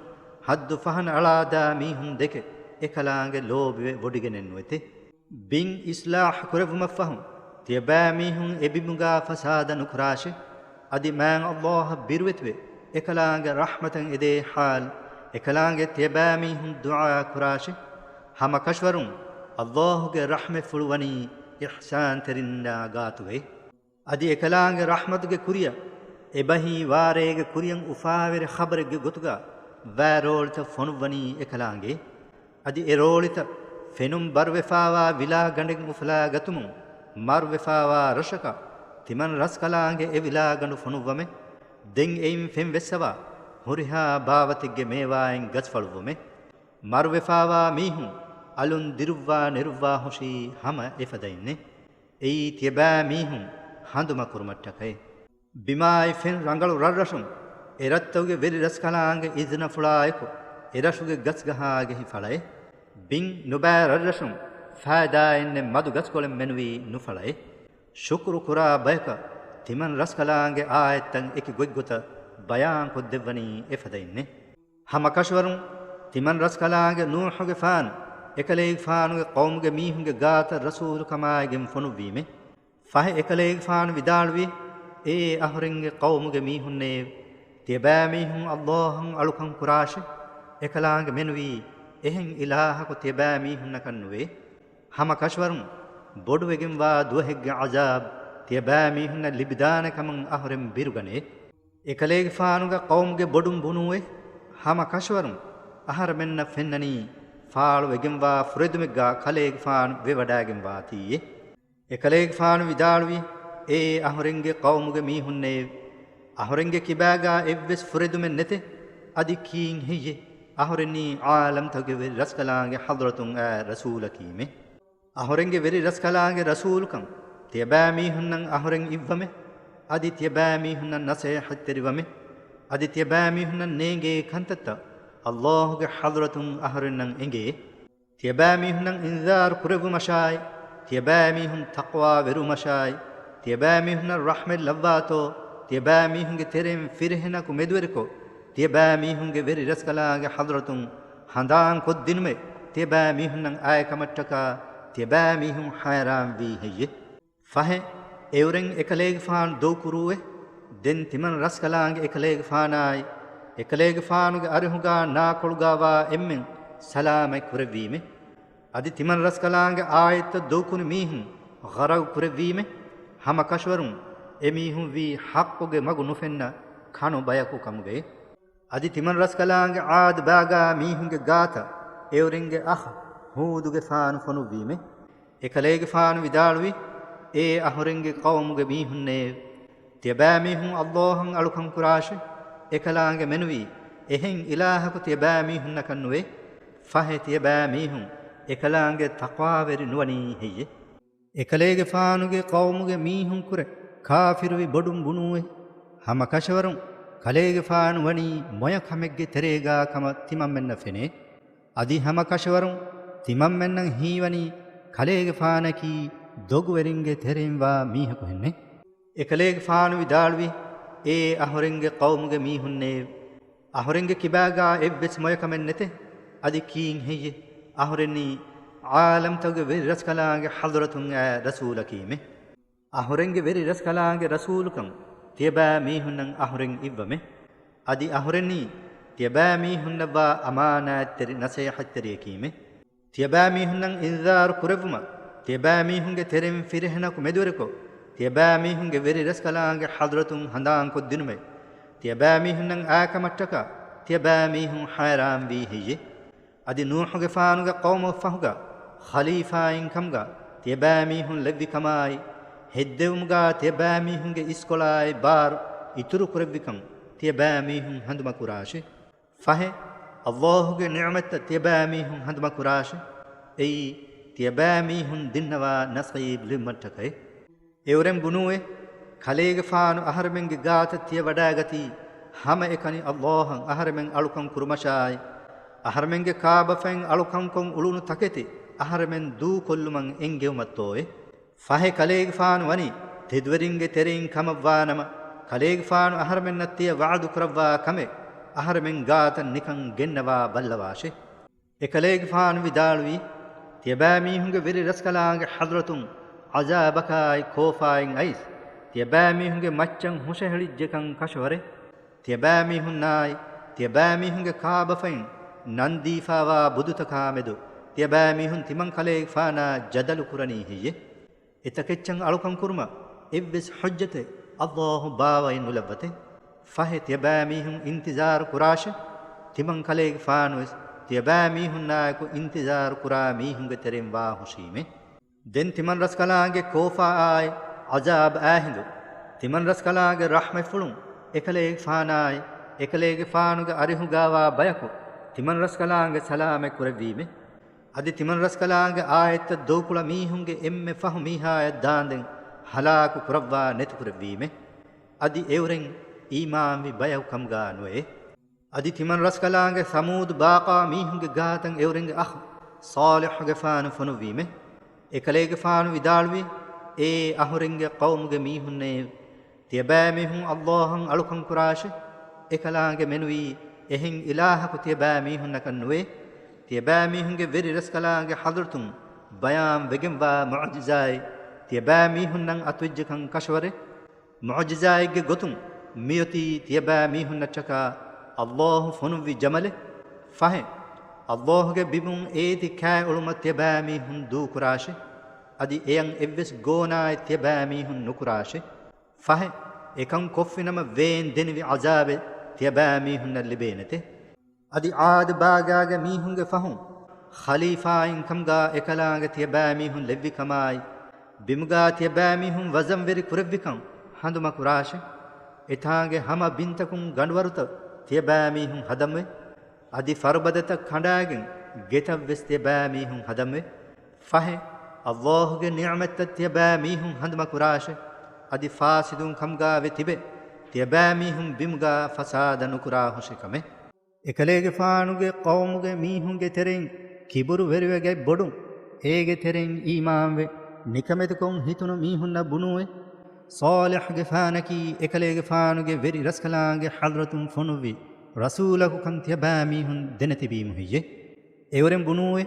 ހައްދު ފަހަނަ އަޅާދާ މީހުން ދެކެ އެކަލާނގެ ލޯބިވެ ވޮޑިގެނެއްނުވެތެ. ބިން އިސްލާޙް ކުރެއްވުމަށްފަހު، ތިޔަބައިމީހުން އެ ބިމުގާ ފަސާދަ ނުކުރާށި. އަދި މާތް އައްލާހަށް ބިރުވެތިވެ، އެކަލާނގެ ރަޙްމަތަށް އެދޭ ޙާލް، އެކަލާނގެ ތިޔަބައިމީހުން ދުޢާ ކުރާށި. ހަމަ ކަށަވަރުން އައްލާހުގެ ރަޙްމަތްފުޅު ވަނީ އިޙްސާންތެރިންނާ ގާތުގައި. އަދި އެކަލާނގެ ރަޙްމަތުގެ ކުރިއަށް އެބަހީ ވާރޭގެ ކުރިއަށް އުފާވެރި ޚަބަރެއްގެ ގޮތުގަ ވާރޯޅިތައް ފޮނުއްވަނީ އެކަލާނގެ. އަދި އެ ރޯޅިތައް ފެނުން ބަރުވެފާވާ ވިލާގަނޑެއް އުފުލާގަތުމުން މަރުވެފާވާ ރަށަކަށް ތިމަން ރަސްކަލާނގެ އެ ވިލާގަނޑު ފޮނުއްވަމެ. ދެން އެއިން ފެން ވެއްސަވާ ހުރިހާ ބާވަތެއްގެ މޭވާއިން ގަސްފަޅުއްވުމެ. މަރުވެފާވާ މީހުން އަލުން ދިރުއްވާ ނެރުއްވާ ހުށީ ހަމަ އެފަދައިންނެ. އެއީ ތިޔަބައިމީހުން ހަނދުމަކުރުމަށްޓަކައި. ބިމާއި ފެން ރަނގަޅު ރަށްރަށުން އެ ރަށްތަކުގެ ވެރި ރަސްކަލާނގެ އިޒުނަފުޅާއެކު އެ ރަށުގެ ގަސްގަހާގެހި ފަޅައެ. ބިން ނުބައި ރަށްރަށުން ފައިދާއެއްނެތް މަދު ގަސްކޮޅެއް މެނުވީ ނުފަޅައެ. ޝުކުރު ކުރާ ބަޔަކަށް ތިމަން ރަސްކަލާނގެ އާޔަތްތައް އެކި ގޮތްގޮތަށް ބަޔާންކޮށްދެއްވަނީ އެފަދައިންނެ. ހަމަ ކަށަވަރުން ތިމަން ރަސްކަލާނގެ ނޫޙުގެފާނު އެކަލޭގެފާނުގެ ޤައުމުގެ މީހުންގެ ގާތަށް ރަސޫލުކަމާއިގެން ފޮނުއްވީމެ. ފަހެ އެކަލޭގެފާނު ވިދާޅުވި، އޭ އަހުރެންގެ ޤައުމުގެ މީހުންނޭ! ތިޔަބައިމީހުން އައްލާހަށް އަޅުކަން ކުރާށި! އެކަލާނގެ މެނުވީ އެހެން އިލާހަކު ތިޔަބައިމީހުންނަކަށް ނުވޭ. ހަމަ ކަށަވަރުން ބޮޑުވެގެންވާ ދުވަހެއްގެ ޢަޒާބް ތިޔަބައިމީހުންނަށް ލިބިދާނެ ކަމަށް އަހުރެން ބިރުގަނޭ. އެކަލޭގެފާނުގެ ޤައުމުގެ ބޮޑުން ބުނޫއޭ. ހަމަ ކަށަވަރުން އަހަރެމެންނަށް ފެންނަނީ ފާޅުވެގެންވާ ފުރެދުމެއްގާ ކަލޭގެފާނު ވެވަޑާގެންވާތީއޭ. އެކަލޭގެފާނު ވިދާޅުވި، އޭ އަހުރެންގެ ޤައުމުގެ މީހުންނޭ! އަހުރެންގެ ކިބާގާ އެއްވެސް ފުރެދުމެއް ނެތޭ. އަދި ކީއްހެއްޔޭ އަހުރެންނީ ޢާލަމްތަކުގެ ވެރި ރަސްކަލާނގެ ޙަޟްރަތުން އައި ރަސޫލަކީމެ؟ އަހުރެންގެ ވެރި ރަސްކަލާނގެ ރަސޫލުކަން ތިޔަބައިމީހުންނަށް އަހުރެން އިއްވަމެ. އަދި ތިޔަބައިމީހުންނަށް ނަސޭހަތްތެރިވަމެ. އަދި ތިޔަބައިމީހުންނަށް ނޭނގޭ ކަންތައްތައް އައްލާހުގެ ޙަޟްރަތުން އަހުރެންނަށް އެނގޭ. ތިޔަބައިމީހުންނަށް އިންޒާރު ކުރެއްވުމަށާއި، ތިޔަބައިމީހުން ތަޤްވާވެރިވުމަށާއި، ތިޔަބައިމީހުންނަށް ރަޙްމަތް ލައްވާތޯ، ތިޔަބައިމީހުންގެ ތެރެއިން ފިރިހެނަކު މެދުވެރިކޮށް، ތިޔަބައިމީހުންގެ ވެރި ރަސްކަލާނގެ ޙަޟްރަތުން ހަނދާން ކޮށްދިނުމެ، ތިޔަބައިމީހުންނަށް އައި ކަމަށްޓަކާ ތިޔަބައިމީހުން ހައިރާންވީ ހެއްޔެ؟ ފަހެ، އެއުރެން އެކަލޭގެފާނު ދޮގުކުރޫއެ؟ ދެން ތިމަން ރަސްކަލާނގެ އެކަލޭގެފާނާއި، އެކަލޭގެފާނުގެ އަރިހުގާ ނާކޮޅުގާވާ އެންމެން ސަލާމަތް ކުރެއްވީމެ. އަދި ތިމަން ރަސްކަލާނގެ އާޔަތްތައް ދޮގުކުރި މީހުން ޣަރަޤު ކުރެއްވީމެ. ހަމަ ކަށަވަރުން އެމީހުން ވީ ޙައްޤުގެ މަގު ނުފެންނަ ކަނު ބަޔަކު ކަމުގައި. އަދި ތިމަން ރަސްކަލާނގެ ޢާދު ބާގާ މީހުންގެ ގާތަށް އެއުރެންގެ އަޚް ހޫދުގެފާނު ފޮނުއްވީމެ. އެކަލޭގެފާނު ވިދާޅުވި، އޭ އަހުރެންގެ ޤައުމުގެ މީހުންނޭ! ތިޔަބައިމީހުން ﷲ އަށް އަޅުކަން ކުރާށެ! އެކަލާނގެ މެނުވީ އެހެން އިލާހަކު ތިޔަބައިމީހުންނަކަށް ނުވޭ. ފަހެ ތިޔަބައިމީހުން އެކަލާނގެ ތަޤްވާވެރި ނުވަނީ ހެއްޔެ؟ އެކަލޭގެފާނުގެ ޤައުމުގެ މީހުންކުރެ ކާފިރުވި ބޮޑުން ބުނޫއެ. ހަމަ ކަށަވަރުން ކަލޭގެފާނު ވަނީ މޮޔަ ކަމެއްގެ ތެރޭގާ ކަމަށް ތިމަންމެންނަށް ފެނޭ. އަދި ހަމަ ކަށަވަރުން ތިމަންމެންނަށް ހީވަނީ ކަލޭގެފާނަކީ ދޮގުވެރިންގެ ތެރެއިން ވާ މީހަކު ހެންނެ. އެކަލޭގެފާނު ވިދާޅުވި، އޭ އަހުރެންގެ ޤައުމުގެ މީހުންނޭ! އަހުރެންގެ ކިބާގާ އެއްވެސް މޮޔަކަމެއް ނެތެ. އަދި ކީއްހެއްޔެ އަހުރެންނީ ޢާލަމްތަކުގެ ވެރިރަސްކަލާނގެ ޙަޟްރަތުން އައި ރަސޫލަކީމެ؟ އަހުރެންގެ ވެރިރަސްކަލާނގެ ރަސޫލުކަން ތިޔަބައިމީހުންނަށް އަހުރެން އިއްވަމެ. އަދި އަހުރެންނީ ތިޔަބައިމީހުންނަށްވާ އަމާނާތްތެރި ނަޞޭޙަތްތެރިޔަކީމެ. ތިޔަބައިމީހުންނަށް އިންޒާރު ކުރެއްވުމަށް ތިޔަބައިމީހުންގެ ތެރެއިން ފިރިހެނަކު މެދުވެރިކޮށް، ތިޔަބައިމީހުންގެ ވެރިރަސްކަލާނގެ ޙަޟްރަތުން ހަނދާންކޮށްދިނުމެ. ތިޔަބައިމީހުންނަށް އައިކަމަށްޓަކާ ތިޔަބައިމީހުން ޙައިރާންވީ ހެއްޔެ؟ އަދި ނޫޙުގެފާނުގެ ޤައުމަށްފަހުގަ ޚަލީފާއިން ކަމުގަ ތިޔަބައިމީހުން ލެއްވިކަމާއި، ހެއްދެވުމުގަ ތިޔަބައިމީހުންގެ އިސްކޮޅާއި ބާރު އިތުރުކުރެއްވިކަން ތިޔަބައިމީހުން ހަނދުމަކުރާށި. ފަހެ، ﷲ ގެ ނިޢުމަތްތައް ތިޔަބައިމީހުން ހަނދުމަކުރާށި. އެއީ، ތިޔަބައިމީހުން ދިންނަވާ ނަޞީބު ލިބުމަށްޓަކައި. އެއުރެން ބުނޫއެ، ކަލޭގެފާނު އަހަރެމެންގެ ގާތަށް ތިޔަ ވަޑައިގަތީ، ހަމައެކަނި ﷲ އަށް އަހަރެމެން އަޅުކަން ކުރުމަށާއި، އަހަރެމެންގެ ކާބަފައިން އަޅުކަންކޮށް އުޅުނު ތަކެތި އަހަރެމެން ދޫކޮށްލުމަށް އެންގެވުމަށްތޯއެ؟ ފަހެ ކަލޭގެފާނު ވަނީ ތެދުވެރިންގެ ތެރެއިން ކަމަށްވާނަމަ، ކަލޭގެފާނު އަހަރެމެންނަށް ތިޔަ ވަޢުދު ކުރައްވާ ކަމެއް އަހަރެމެން ގާތަށް ނިކަން ގެންނަވާ ބައްލަވާށި. އެކަލޭގެފާނު ވިދާޅުވީ، ތިޔަބައިމީހުންގެ ވެރި ރަސްކަލާނގެ ޙަޟްރަތުން ޢަޒާބަކާއި ކޯފާއިން އައިސް، ތިޔަބައިމީހުންގެ މައްޗަށް ހުށަހެޅިއްޖެކަން ކަށަވަރެއް. ތިޔަބައިމީހުންނާއި، ތިޔަބައިމީހުންގެ ކާބަފައިން ނަންދީފާވާ ބުދުތަކާމެދު، ތިޔަބައިމީހުން ތިމަން ކަލޭގެފާނާ ޖަދަލު ކުރަނީ ހެއްޔެ؟ އެތަކެއްޗަށް އަޅުކަން ކުރުމަށް އެއްވެސް ޙުއްޖަތެއް ﷲ ބާވައި ނުލައްވަތެ. ފަހެ ތިޔަބައިމީހުން އިންތިޒާރު ކުރާށެ. ތިމަން ކަލޭގެފާނުވެސް ތިޔަބައިމީހުންނާއެކު އިންތިޒާރު ކުރާ މީހުންގެ ތެރެއިން ވާ ހުށީމެ. ދެން ތިމަން ރަސްކަލާނގެ ކޯފާއާއި ޢަޒާބް އާހިނދު، ތިމަން ރަސްކަލާނގެ ރަޙްމަތްފުޅުން އެކަލޭގެފާނާއި، އެކަލޭގެފާނުގެ އަރިހުގާވާ ބަޔަކު ތިމަން ރަސްކަލާނގެ ސަލާމަތް ކުރެއްވީމެ. އަދި ތިމަން ރަސްކަލާނގެ އާޔަތްތައް ދޮގުކުޅަ މީހުންގެ އެންމެ ފަހު މީހާޔަށް ދާންދެން ހަލާކު ކުރައްވާ ނެތިކުރެއްވީމެ. އަދި އެއުރެން އީމާންވި ބަޔަކު ކަމުގާ ނުވޭ. އަދި ތިމަން ރަސްކަލާނގެ ސަމޫދު ބާޤާ މީހުންގެ ގާތަށް އެއުރެންގެ އަޚު ޞާލިޙުގެފާނު ފޮނުއްވީމެ. އެކަލޭގެފާނު ވިދާޅުވީ، އޭ އަހުރެންގެ ޤައުމުގެ މީހުންނޭ! ތިޔަބައިމީހުން ﷲ އަށް އަޅުކަން ކުރާށެ. އެކަލާނގެ މެނުވީ އެހެން އިލާހަކު ތިޔަބައިމީހުންނަކަށް ނުވޭ. ތިޔަބައިމީހުންގެ ވެރި ރަސްކަލާނގެ ޙަޟްރަތުން ބަޔާން ވެގެންވާ މުޢުޖިޒާތް ތިޔަބައިމީހުންނަށް އަތުވެއްޖެކަން ކަށަވަރެއް. މުޢުޖިޒާތްގެ ގޮތުން މިއޮތީ ތިޔަބައިމީހުންނަށްޓަކާ ﷲ ފޮނުއްވި ޖަމަލެއް. ފަހެ، ﷲ ގެ ބިމުން އޭތި ކާއެޅުމަށް ތިޔަބައިމީހުން ދޫކުރާށެ. އަދި އެޔަށް އެއްވެސް ގޯނާއެއް ތިޔަބައިމީހުން ނުކުރާށެ. ފަހެ، އެކަން ކޮށްފިނަމަ ވޭން ދެނިވި ޢަޒާބެއް ތިޔަބައިމީހުންނަށް ލިބޭނެތެ. އަދި ޢާދު ބާގާގެ މީހުންގެ ފަހުން ޚަލީފާއިން ކަމުގާ އެކަލާނގެ ތިޔަބައިމީހުން ލެއްވި ކަމާއި، ބިމުގާ ތިޔަބައިމީހުން ވަޒަންވެރި ކުރެއްވިކަން ހަނދުމަކުރާށެ. އެތާނގެ ހަމަ ބިންތަކުން ގަނޑުވަރުތައް ތިޔަބައިމީހުން ހަދަމުވެ. އަދި ފަރުބަދަތައް ކަނޑާގެން ގެތައްވެސް ތިޔަބައިމީހުން ހަދަމުވެ. ފަހެ، ﷲ ގެ ނިޢުމަތްތައް ތިޔަބައިމީހުން ހަނދުމަކުރާށެ. އަދި ފާސިދުން ކަމުގާވެ ތިބެ، ތިޔަބައިމީހުން ބިމުގާ ފަސާދަ ނުކުރާ ހުށިކަމެއް. އެކަލޭގެފާނުގެ ޤައުމުގެ މީހުންގެ ތެރެއިން ކިބުރުވެރިވެގަތް ބޮޑުން، އޭގެ ތެރެއިން އީމާންވެ، ނިކަމެތިކޮށް ހިތުނު މީހުންނަށް ބުނޫއެ، ޞާލިޙުގެފާނަކީ އެކަލޭގެފާނުގެ ވެރި ރަސްކަލާނގެ ޙަޟްރަތުން ފޮނުއްވި ރަސޫލަކުކަން ތިޔަބައިމީހުން ދެނެތިބީމު ހެއްޔެ؟ އެއުރެން ބުނޫއެ،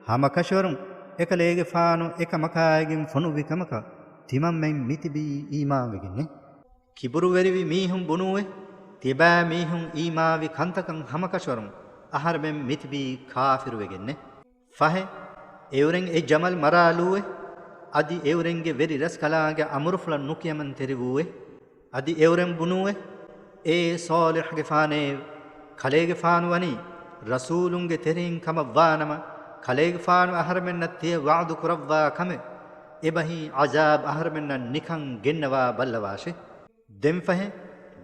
ހަމަކަށަވަރުން އެކަލޭގެފާނު އެކަމަކާއިގެން ފޮނުއްވި ކަމަކަށް ތިމަންމެން މިތިބީ އީމާންވެގެންނެ. ކިބުރުވެރިވި މީހުން ބުނޫއެ، ތިޔަބައިމީހުން އީމާންވި ކަންތަކަށް ހަމަކަށަވަރުން އަހަރެމެން މިތިބީ ކާފިރުވެގެންނެ. ފަހެ، އެއުރެން އެ ޖަމަލް މަރާލޫއެ، އަދި އެއުރެންގެ ވެރި ރަސްކަލާނގެ އަމުރުފުޅަށް ނުކިޔަމަންތެރިވޫއޭ. އަދި އެއުރެން ބުނޫއޭ، އޭ ޞާލިޙްގެފާނޭ، ކަލޭގެފާނު ވަނީ ރަސޫލުންގެ ތެރެއިން ކަމަށް ވާނަމަ، ކަލޭގެފާނު އަހަރެމެންނަށް ތިޔަ ވަޢުދު ކުރައްވާ ކަމެއް، އެބަހީ ޢަޒާބް އަހަރެމެންނަށް ނިކަން ގެންނަވާ ބައްލަވާށޭ. ދެން ފަހެ،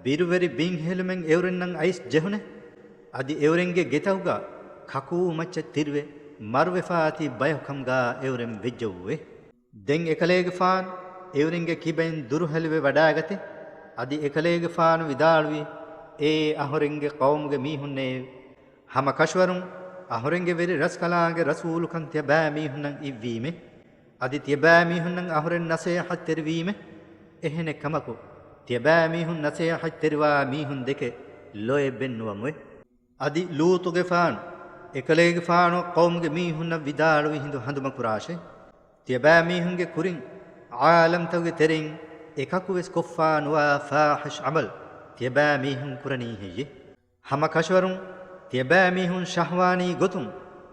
ބިރުވެރި ބިންހެލުމެއް އެއުރެންނަށް އައިސް ޖެހުނޭ. އަދި އެއުރެންގެ ގެތަކުގަ ކަކޫ މައްޗަށް ތިރިވެ މަރުވެފާތީ ބަޔަކު ކަމުގަ އެއުރެން ވެއްޖައޫއޭ. ދެން އެކަލޭގެފާނު އެއުރެންގެ ކިބައިން ދުރުހެލިވެ ވަޑާގަތޭ. އަދި އެކަލޭގެފާނު ވިދާޅުވީ، އޭ އަހުރެންގެ ޤައުމުގެ މީހުންނޭ! ހަމަ ކަށަވަރުން އަހުރެންގެ ވެރި ރަސްކަލާނގެ ރަސޫލުކަން ތިޔަބައިމީހުންނަށް އިއްވީމޭ. އަދި ތިޔަބައިމީހުންނަށް އަހުރެން ނަސޭހަތްތެރިވީމޭ. އެހެނެއް ކަމަކު، ތިޔަބައިމީހުން ނަސޭހަތްތެރިވާ މީހުން ދެކެ ލޯތްބެއް ނުވަމުވެ. އަދި ލޫޠުގެފާނު އެކަލޭގެފާނު ޤައުމުގެ މީހުންނަށް ވިދާޅުވި ހިނދު ހަނދުމަކުރާށޭ. ތިޔަބައިމީހުންގެ ކުރިން ޢާލަމްތަކުގެ ތެރެއިން އެކަކުވެސް ކޮށްފާ ނުވާ ފާޙިޝް ޢަމަލް ތިޔަބައިމީހުން ކުރަނީ ހެއްޔޭ؟ ހަމަ ކަށަވަރުން ތިޔަބައިމީހުން ޝަހްވާނީ ގޮތުން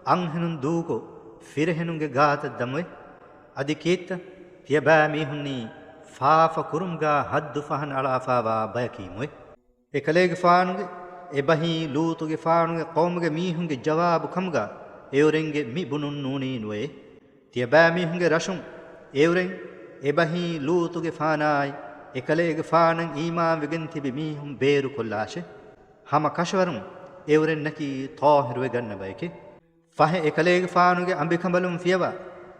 އަންހެނުން ދޫކޮށް، ފިރިހެނުންގެ ގާތަށް ދަމުވެ. އަދި ކީއްތަ؟ ތިޔަބައިމީހުންނީ ފާފަ ކުރުމުގަ ހައްދު ފަހަން އަޅާފާވާ ބަޔަކީމުވެ. އެކަލޭގެފާނުގެ އެބަހީ ލޫޠުގެފާނުގެ ޤައުމުގެ މީހުންގެ ޖަވާބު ކަމުގަ އެއުރެންގެ މި ބުނުން ނޫނީ ނުވޭ. ތިޔަބައިމީހުންގެ ރަށުން އެއުރެން އެބަހީ ލޫޠުގެފާނާއި އެކަލޭގެފާނަށް އީމާންވެގެން ތިބި މީހުން ބޭރުކޮށްލާށޭ. ހަމަ ކަށަވަރުން އެއުރެންނަކީ ޠާހިރުވެގަންނަ ބައެކޭ. ފަހެ އެކަލޭގެފާނުގެ އަނބިކަނބަލުން ފިޔަވާ،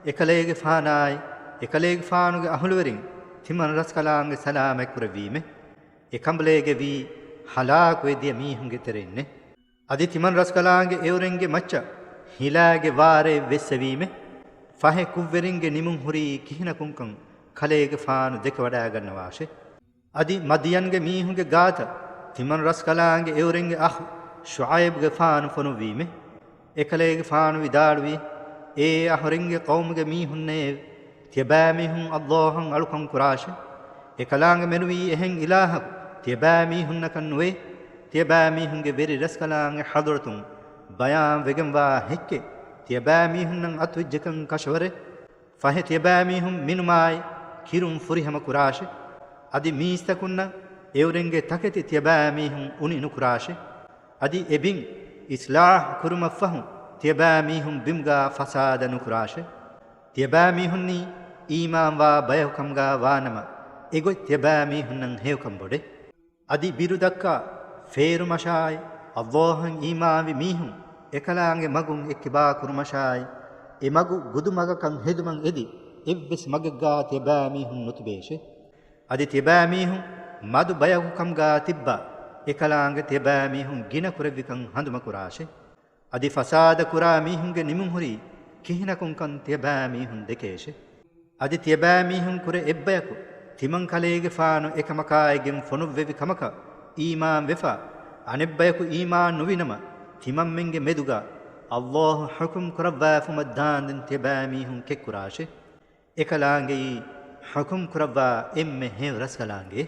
އެކަލޭގެފާނާއި އެކަލޭގެފާނުގެ އަހުލުވެރިން ތިމަން ރަސްކަލާނގެ ސަލާމަތްކުރެއްވީމޭ. އެކަނބަލޭގެ ވީ ހަލާކުވެ ދިޔަ މީހުންގެ ތެރެއިންނޭ. އަދި ތިމަން ރަސްކަލާނގެ އެއުރެންގެ މައްޗަށް ހިލާގެ ވާރޭ ވެއްސެވީމޭ. ފަހެ ކުށްވެރިންގެ ނިމުން ހުރީ ކިހިނަކުންކަން ކަލޭގެފާނު ދެކެވަޑައިގަންނަވާށޭ. އަދި މަދްޔަންގެ މީހުންގެ ގާތަށް ތިމަން ރަސްކަލާނގެ އެއުރެންގެ އަޚު ޝުޢައިބުގެފާނު ފޮނުއްވީމޭ. އެކަލޭގެފާނު ވިދާޅުވީ، އޭ އަހުރެންގެ ޤައުމުގެ މީހުންނޭ! ތިޔަބައިމީހުން ﷲ އަށް އަޅުކަން ކުރާށޭ. އެކަލާނގެ މެނުވީ އެހެން އިލާހަކު ތިޔަބައިމީހުންނަކަށް ނުވޭ. ތިޔަބައިމީހުންގެ ވެރި ރަސްކަލާނގެ ޙަޟްރަތުން ބަޔާން ވެގެންވާ ހެއްކެއް ތިޔަބައިމީހުންނަށް އަތުވެއްޖެކަން ކަށަވަރޭ. ފަހެ ތިޔަބައިމީހުން މިނުމާއި ކިރުން ފުރިހަމަ ކުރާށޭ. އަދި މީސްތަކުންނަށް އެއުރެންގެ ތަކެތި ތިޔަބައިމީހުން އުނި ނުކުރާށޭ. އަދި އެ ބިން އިޞްލާޙް ކުރުމަށްފަހު ތިޔަބައިމީހުން ބިމުގަ ފަސާދަ ނުކުރާށޭ. ތިޔަބައިމީހުންނީ އީމާންވާ ބަޔަކު ކަމުގަ ވާނަމަ، އެގޮތް ތިޔަބައިމީހުންނަށް ހެޔޮކަން ބޮޑޭ. އަދި ބިރުދައްކާ ފޭރުމަށާއި، ﷲ އަށް އީމާންވި މީހުން އެކަލާނގެ މަގުން އެއްކިބާ ކުރުމަށާއި، އެ މަގު ގުދުމަގަކަށް ހެދުމަށް އެދި، އެއްވެސް މަގެއްގަ ތިޔަބައިމީހުން ނުތިބޭށޭ. އަދި ތިޔަބައިމީހުން މަދު ބަޔަކު ކަމުގަ ތިއްބާ، އެކަލާނގެ ތިޔަބައިމީހުން ގިނަ ކުރެއްވިކަން ހަނދުމަކުރާށޭ. އަދި ފަސާދަ ކުރާ މީހުންގެ ނިމުން ހުރީ ކިހިނަކުންކަން ތިޔަބައިމީހުން ދެކޭށޭ. އަދި ތިޔަބައިމީހުން ކުރެ އެއްބަޔަކު ތިމަން ކަލޭގެފާނު އެކަމަކާއިގެން ފޮނުއްވެވި ކަމަކަށް އީމާން ވެފަ، އަނެއްބަޔަކު އީމާން ނުވިނަމަ، ތިމަންމެންގެ މެދުގަ ﷲ ޙުކުމް ކުރައްވާފުމަށް ދާންދެން ތިޔަބައިމީހުން ކެއްކުރާށޭ. އެކަލާނގެއީ ޙުކުމް ކުރައްވާ އެންމެ ހެޔޮ ރަސްކަލާނގެ.